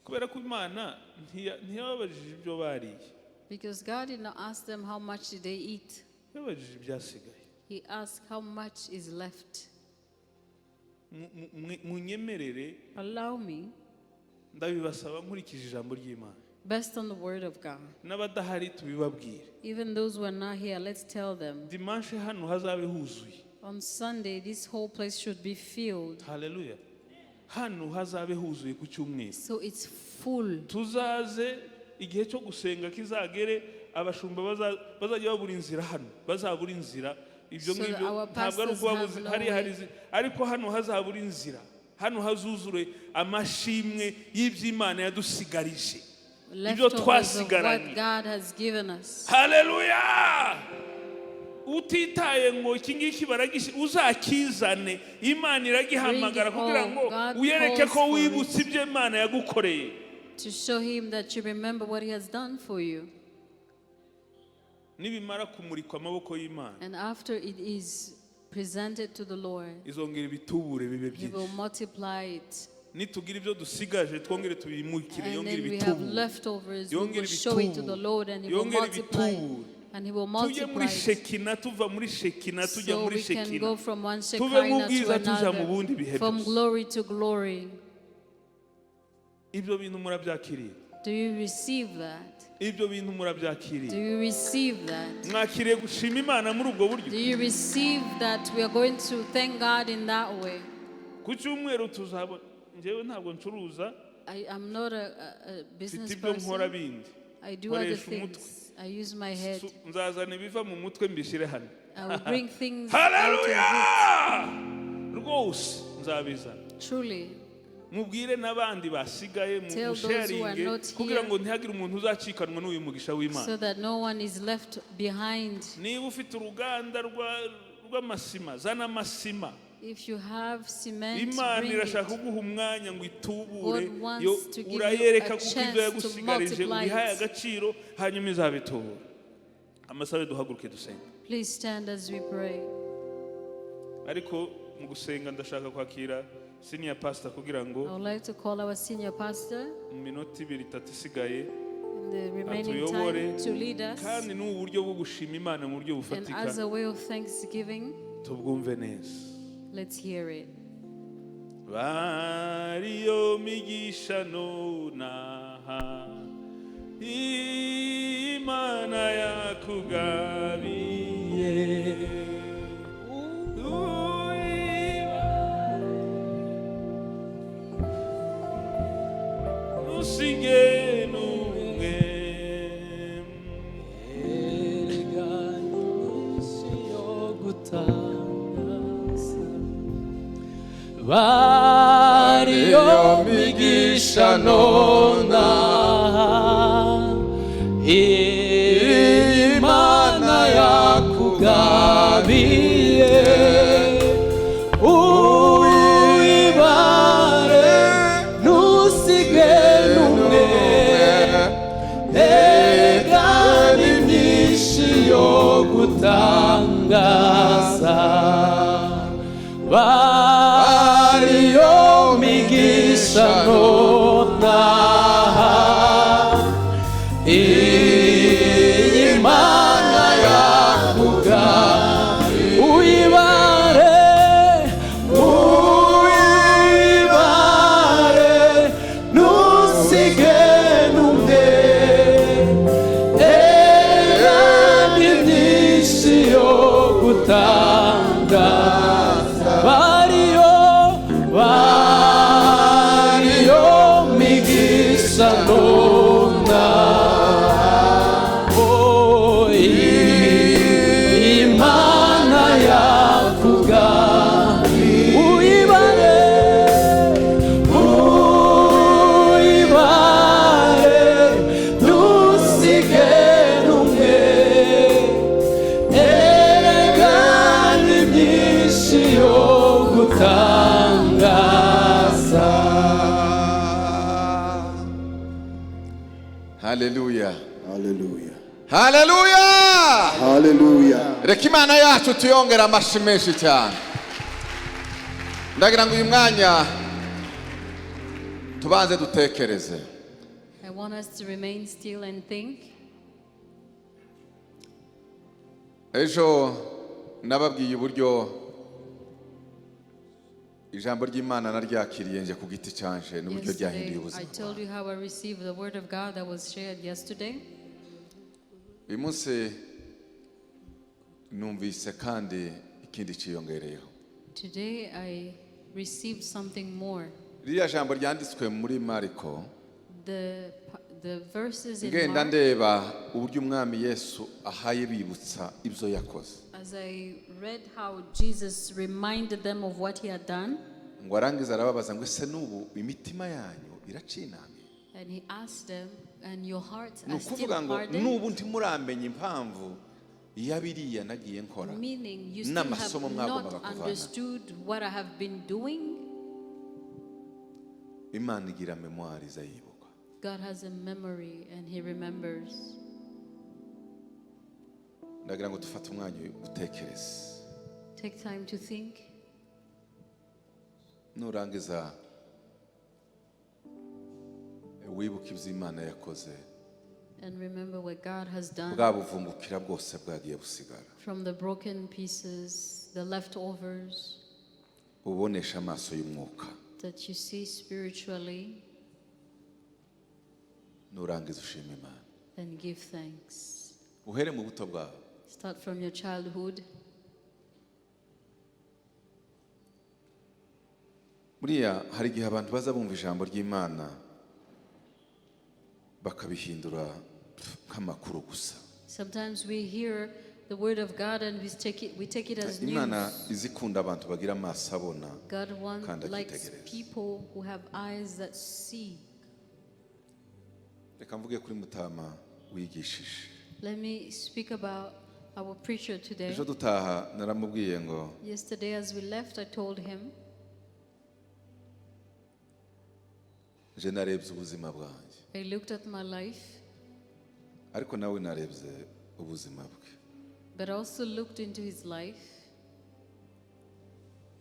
Kubera ko Imana ntiyababajije ibyo bariye. Because God did not ask them how much did they eat. Yababajije ibyasigaye. He asked how much is left. Munyemerere Allow me, ndabibasaba nkurikije ijambo ry'Imana based on the word of God. N'abadahari tubibabwire. Even those who are not here, let's tell them. Dimanche hano hazabe huzuye. On Sunday, this whole place should be filled. Haleluya, hano hazabe huzuye ku cyumweru. So it's full. Tuzaze igihe cyo gusenga kizagere abashumba bazajya babura inzira hano bazabura inzira ibyo So that ngibyo our ntabwo ari pastors uko have babuze no hariya way. hari ariko hano hazabura inzira hano hazuzure amashimwe y'iby'Imana yadusigarije ibyo Leftovers of what twasigaranye. God has given us. Haleluya, utitaye ngo iki ngiki baragishi uzakizane Imana iragihamagara Bring it kugira all. ngo God uyereke calls ko for wibutse ibyo Imana yagukoreye. To show him that you remember what he has done for you. Nibimara kumurikwa amaboko y'Imana And after it is presented to the Lord, izongera ibitubure bibe he will byinshi. Multiply it. Nitugira ibyo dusigaje twongere tubimurikire And yongere then we have ibitubure leftovers, we will yongere show it to the ibitubure Lord and he will yongere multiply it. ibitubure And he will tujye muri multiply it. Shekinah tuva muri Shekinah tujya So muri we can Shekinah go from one tuve mu Shekinah to bwiza tuja mu bundi bihe another, from byose. Glory to glory. Ibyo bintu murabyakiriye? Do you receive that? Ibyo bintu Do murabyakiriye? You receive that? Mwakiriye gushima Imana muri ubwo buryo? Do you receive that we are going to thank God in that way? Ku cyumweru tuzabona njyewe ntabwo ncuruza. I am not a Mfite business ibyo nkora person. bindi. I do other Nkoresha umutwe. Things. I use my head. Nzazana ibiva mu mutwe mbishyire hano. I will bring things out of Haleluya, it. Rwose nzabizana. Truly, Mubwire n'abandi basigaye tell those who are musharinge not kugira here ngo ntihagire umuntu uzacikanwa n'uyu mugisha w'Imana. So that no one is left behind. Niba ufite uruganda rw'amasima zana amasima. If you have cement, Imana bring irashaka it. kuguha umwanya ngo itubure God wants yo to give you urayereka a kuko ibyo chance to yagusigarije multiply ubihaye it. Agaciro hanyuma izabitubura amasabe duhaguruke dusenga. Please stand as we pray. Ariko mu gusenga ndashaka kwakira senior pastor kugira ngo I would like to call our senior pastor mu minota ibiri itatu isigaye in In the remaining Atuyobore time to lead us. Kandi n'ubu buryo bwo gushima Imana mu buryo And bufatika as a way of thanksgiving, tubwumve neza. Let's hear it. Bariyo migisha nonaha Imana yakugabiye ntusige n'umwe. Erega iminsi yo gutangaza bariyo migisha nonaha Imana yakugabiye uyibare ntusige n'umwe erega ni myinshi yo gutangaza bariyo migisha nonaha Imana yakuga uyibare uyibare ntusige n'umwe erega ni myinshi yo gutangaza bariyo bariyo migisha nonaha. Oh, Imana yakuga uyibare uyibare ntusige n'umwe erega ni myinshi yo gutangaza. Haleluya. Hallelujah. Haleluya. Hallelujah. Reka Imana yacu tuyongere amashi menshi cyane. Ndagira ngo uyu mwanya tubanze dutekereze. I want us to remain still and think. Ejo nababwiye uburyo ijambo ry'Imana naryakiriye nje ku giti cyanje n'uburyo ryahinduye Yesterday, I ubuzima. Told you how I received the word of God that was shared yesterday. Uyu munsi numvise kandi ikindi cyiyongereyeho. Today, I received something more. Ririya jambo ryanditswe muri Mariko The verses in ngenda Mark, ndeba uburyo umwami Yesu ahaye bibutsa ibyo yakoze as I read how Jesus reminded them of what he had done, ngo arangize arababaza ngo ese n'ubu imitima yanyu iracinamiye and he asked them, "And your hearts ni are still ukuvuga ngo hardened?" n'ubu ntimuramenya impamvu ya biriya nagiye nkora Meaning you still have n'amasomo mwagombaga not kuvana. Understood what I have been doing. Imana igira mémoire iza yibuka. God has a memory and he remembers. Ndagira ngo dufate umwanya utekereze. Take time to think. Nurangiza wibuke ibyo Imana yakoze And remember what God has done bwa buvungukira bwose bwagiye busigara from the broken pieces, the leftovers ubonesha amaso y'umwuka that you see spiritually, nurangiza ushima Imana and give thanks. Uhere mu buto bwawe. Start from your childhood. Buriya hari igihe abantu baza bumva ijambo ry'Imana bakabihindura nk'amakuru gusa. Sometimes we hear the word of God and we take it as Imana news. izikunda abantu bagira amaso abona God kandi likes akitegereza. People who have eyes that see. Reka mvuge kuri mutama wigishije. Let me speak about our preacher today. Ejo dutaha naramubwiye ngo Yesterday, as we left, I told him, nje narebye ubuzima bwanjye I looked at my life, ariko nawe narebye ubuzima bwe. But also looked into his life.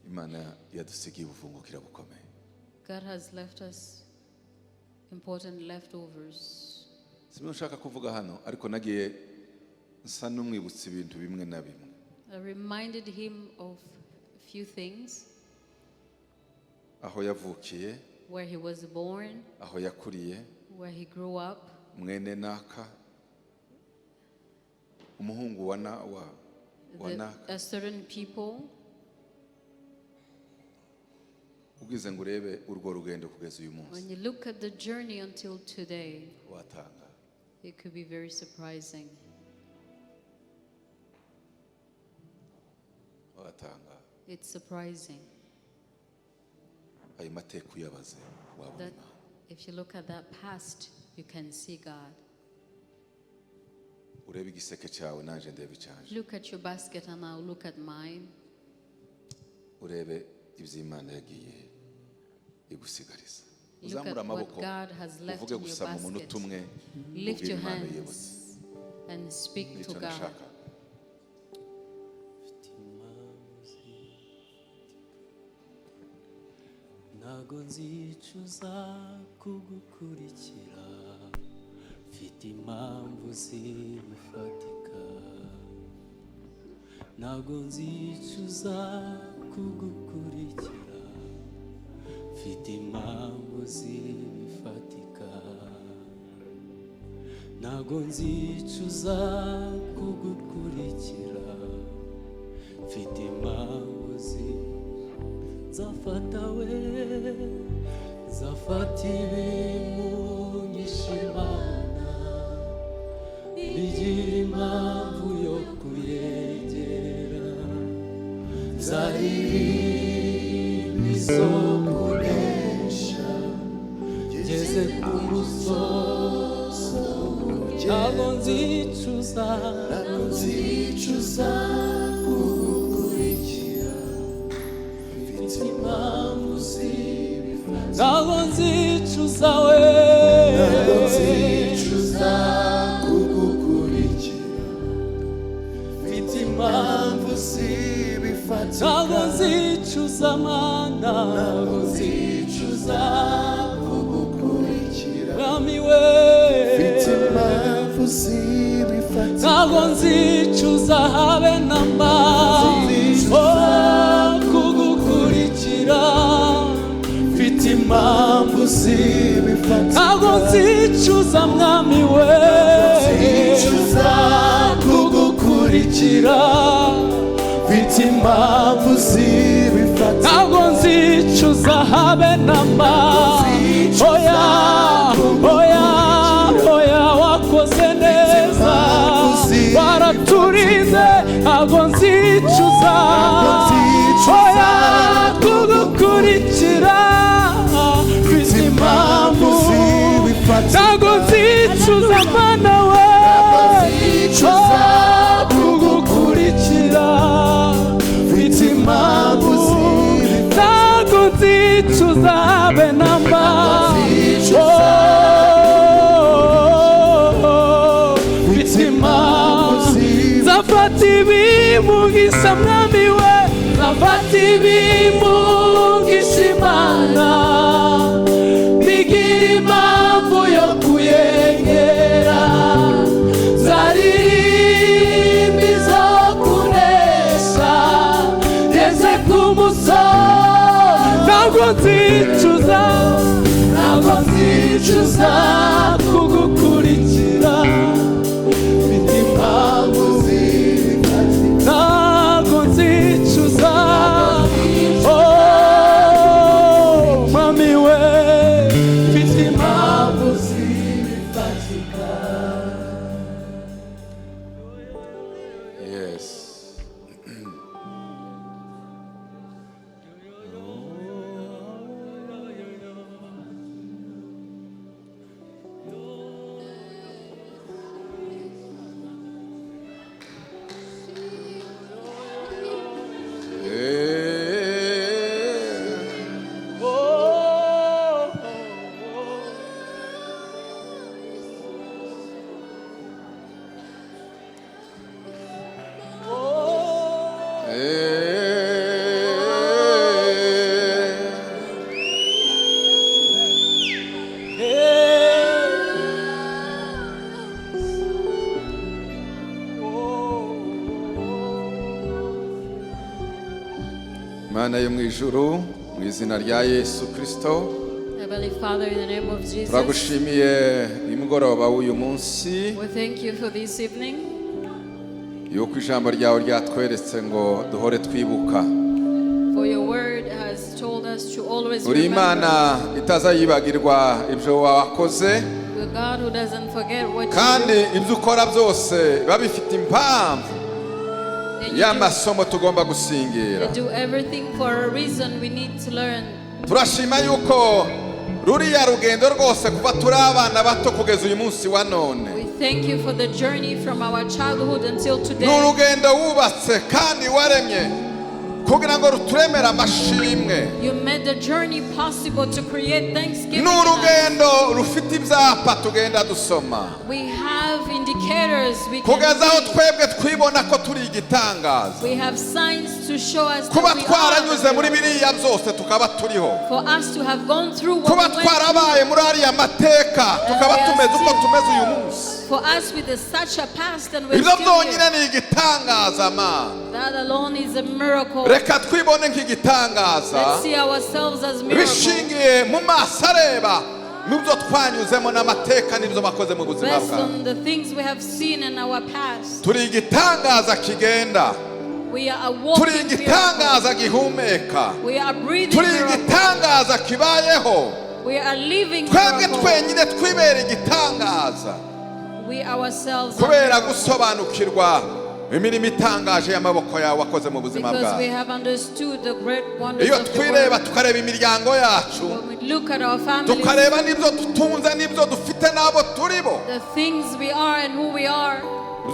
Imana yadusigiye ubuvungukira bukomeye. God has left us important leftovers. Sibyo nshaka kuvuga hano, ariko nagiye nsa n'umwibutsa ibintu bimwe na bimwe. I reminded him of a few things: Aho yavukiye, where he was born, aho yakuriye, where he grew up, mwene naka, umuhungu wa na wa wa naka. a certain people. Ubwize ngo urebe urwo rugendo kugeza uyu munsi, When you look at the journey until today, watanga. it could be very surprising. Watanga. It's surprising Ayo mateka uyabaze, wabona that Imana. if you look at that past, you can see God. Urebe igiseke cyawe, nanjye ndebe icyanje. Look at your basket and I'll look at mine. Urebe iby'Imana yagiye igusigariza. Look Uzamure at what amaboko, God has left uvuge in your gusa mu munota basket. umwe, Lift ubwire your Imana hands yibutse. and speak to Nicyo God. nashaka. Mfite impamvu zifatika, ntago nzicuza kugukurikira. Mfite impamvu zifatika, ntago nzicuza kugukurikira. Mfite impamvu zifatika, ntago nzicuza kugukurikira. Mfite impamvu zi nzafata we, nzafata ibimunyisha Imana, bigira impamvu yo kuyegera. Nzaririmba izo kunesha ngeze ku musozo. Ntabwo nzicuza, Ntabwo nzicuza kugukurikira. Mfite impamvu zibifatika. Ntabwo nzicuza we. Ntabwo nzicuza kugukurikira. Mfite impamvu, Impamvu zibifatika. ntabwo nzicuza Mana, ntabwo nzicuza kugukurikira. Mwami we. Mfite impamvu zibifatika. Ntabwo nzicuza habe na mba. Nzicuza. Oh, kugukurikira. Mfite impamvu, zibifatika. ntabwo nzicuza Mwami we. Nzicuza kugukurikira. Mfite impamvu zibifatika. Ntabwo nzicuza habe na mba. Nzicuza. Oya, oya, oya, wakoze neza, waraturize. Ntabwo nzicuza. Nzicuza. Oya, kugukurikira. Mfite impamvu, zibifatika. ntabwo nzicuza Mana we. Nzicuza kugukurikira. Mfite impamvu zibifatika. Ntabwo nzicuza habe na mba. Nzicuza. Oh, mfite impamvu. Nzafata ibimugisha Mwami we, nzafata ibimugisha Imana, bigira impamvu yo kuyegera. Nzaririmba izo kunesha ngeze ku musozi. Ntabwo nzicuza, ntabwo nzicuza kugukurikira. Mfite impamvu, zibifatika. ntabwo nzicuza. Oh, Mwami we, mfite impamvu zibifatika. Yes. Imana yo mu ijuru, mu izina rya Yesu Kirisito, Heavenly Father, in the name of Jesus, turagushimiye uyu mugoroba w'uyu munsi, we thank you for this evening, yuko ijambo ryawe ryatweretse ngo duhore twibuka. For your word has told us to always Uri remember. Imana itazayibagirwa ibyo wakoze, We're God who doesn't forget what you kandi do. ibyo ukora byose biba bifite impamvu And you y'amasomo tugomba do, gusingira. you do everything for a reason we need to learn. Turashima yuko ruriya rugendo rwose kuva turi abana bato kugeza uyu munsi wa none, We thank you for the journey from our childhood until ni today. urugendo wubatse kandi waremye kugira ngo ruturemere amashimwe. You made the journey possible to create thanksgiving Ni in us. urugendo rufite ibyapa tugenda dusoma, We have indicators we can kugeza aho read. twebwe twibona ko turi igitangaza. We have signs to show us Kuba that we twaranyuze are muri biriya byose tukaba turiho, for us to have gone through what kuba we went through, twarabaye muri ariya mateka tukaba tumeze uko tumeze uyu munsi, for us with such a past and we're ibyo still byonyine here. ni igitangaza, Mana. That alone is a miracle. Reka twibone nk'igitangaza Let's see ourselves as miracles bishingiye mu maso areba mu byo twanyuzemo n'amateka n'ibyo bakoze mu buzima based bwacu. on the things we have seen in our past. Turi igitangaza kigenda, We are a turi walking miracle. igitangaza gihumeka, We are breathing turi miracle. igitangaza kibayeho. We are living Twebwe miracle. twenyine twibera igitangaza We ourselves are kubera miracles gusobanukirwa imirimo itangaje y'amaboko yawe wakoze mu buzima because we bwacu. have understood the great wonders Iyo of the twireba, world. tukareba imiryango yacu, When we look at our families, tukareba n'ibyo dutunze n'ibyo dufite n'abo turi bo, the things we are and who we are,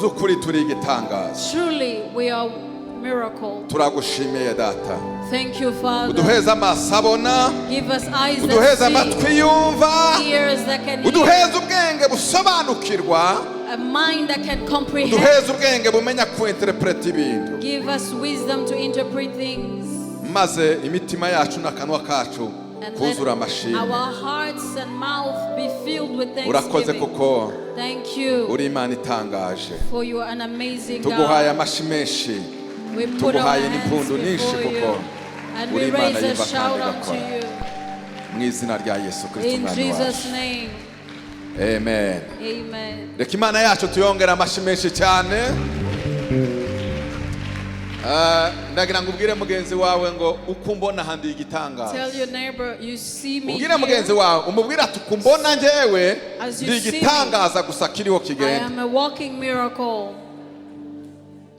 by'ukuri turi igitangaza. truly we are miracle. Turagushimiye, Data. Thank you, Father. Uduheze amaso abona, Give us eyes uduheze that see, amatwi yumva, ears that can hear, uduheze ubwenge busobanukirwa, a mind that can comprehend. uduheze ubwenge bumenya kuinterpreta ibintu, Give us wisdom to interpret things. maze imitima yacu n'akanwa kacu And kuzura let amashimwe. our hearts and mouth be filled with Urakoze thanksgiving. kuko Thank you uri Imana itangaje. for you are an amazing Tuguhaye God. amashi menshi, We put our tuguhaye hands n'impundu nyinshi before kuko you and uri we Imana raise a yumva shout kandi unto igakora. you. Mu izina rya Yesu Kristo In Umwami Jesus' wacu, name, amen. Amen. Reka Imana yacu tuyongere amashi menshi cyane. Ah, ndagira ngo ubwire mugenzi wawe ngo uko umbona handi igitangaza. Tell your neighbor, you see me Ubwire mugenzi here. wawe, umubwire ati uko umbona njyewe As you ndi see me, igitangaza gusa kiriho I kigenda. am a walking miracle.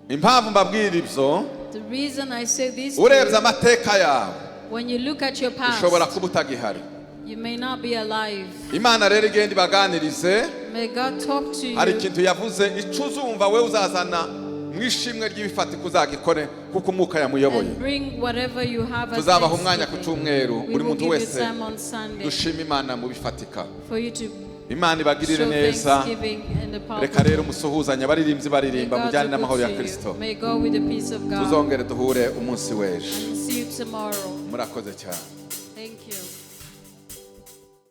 Impamvu mbabwira ibyo, The reason I say this to urebye you, amateka yawe when you look at your ushobora past, kuba utagihari. you may not be alive. Imana rero igenda ibaganirize. May God talk to Hari you. ikintu yavuze, icyo uzumva we uzazana mu ishimwe ry'ibifatika uzagikore kuko umwuka yamuyoboye. And bring whatever you have as Tuzabaha umwanya ku thanksgiving. cyumweru, We buri will muntu give you wese time on Sunday dushima Imana mu bifatika. for you to Imana ibagirire show neza. thanksgiving and the power. Reka rero musuhuzanye, abaririmbyi May baririmba, God mujyane do n'amahoro ya good to Kristo. you. May go with the peace of God. Tuzongere duhure umunsi w'ejo. And see you tomorrow. Murakoze cyane. Thank you.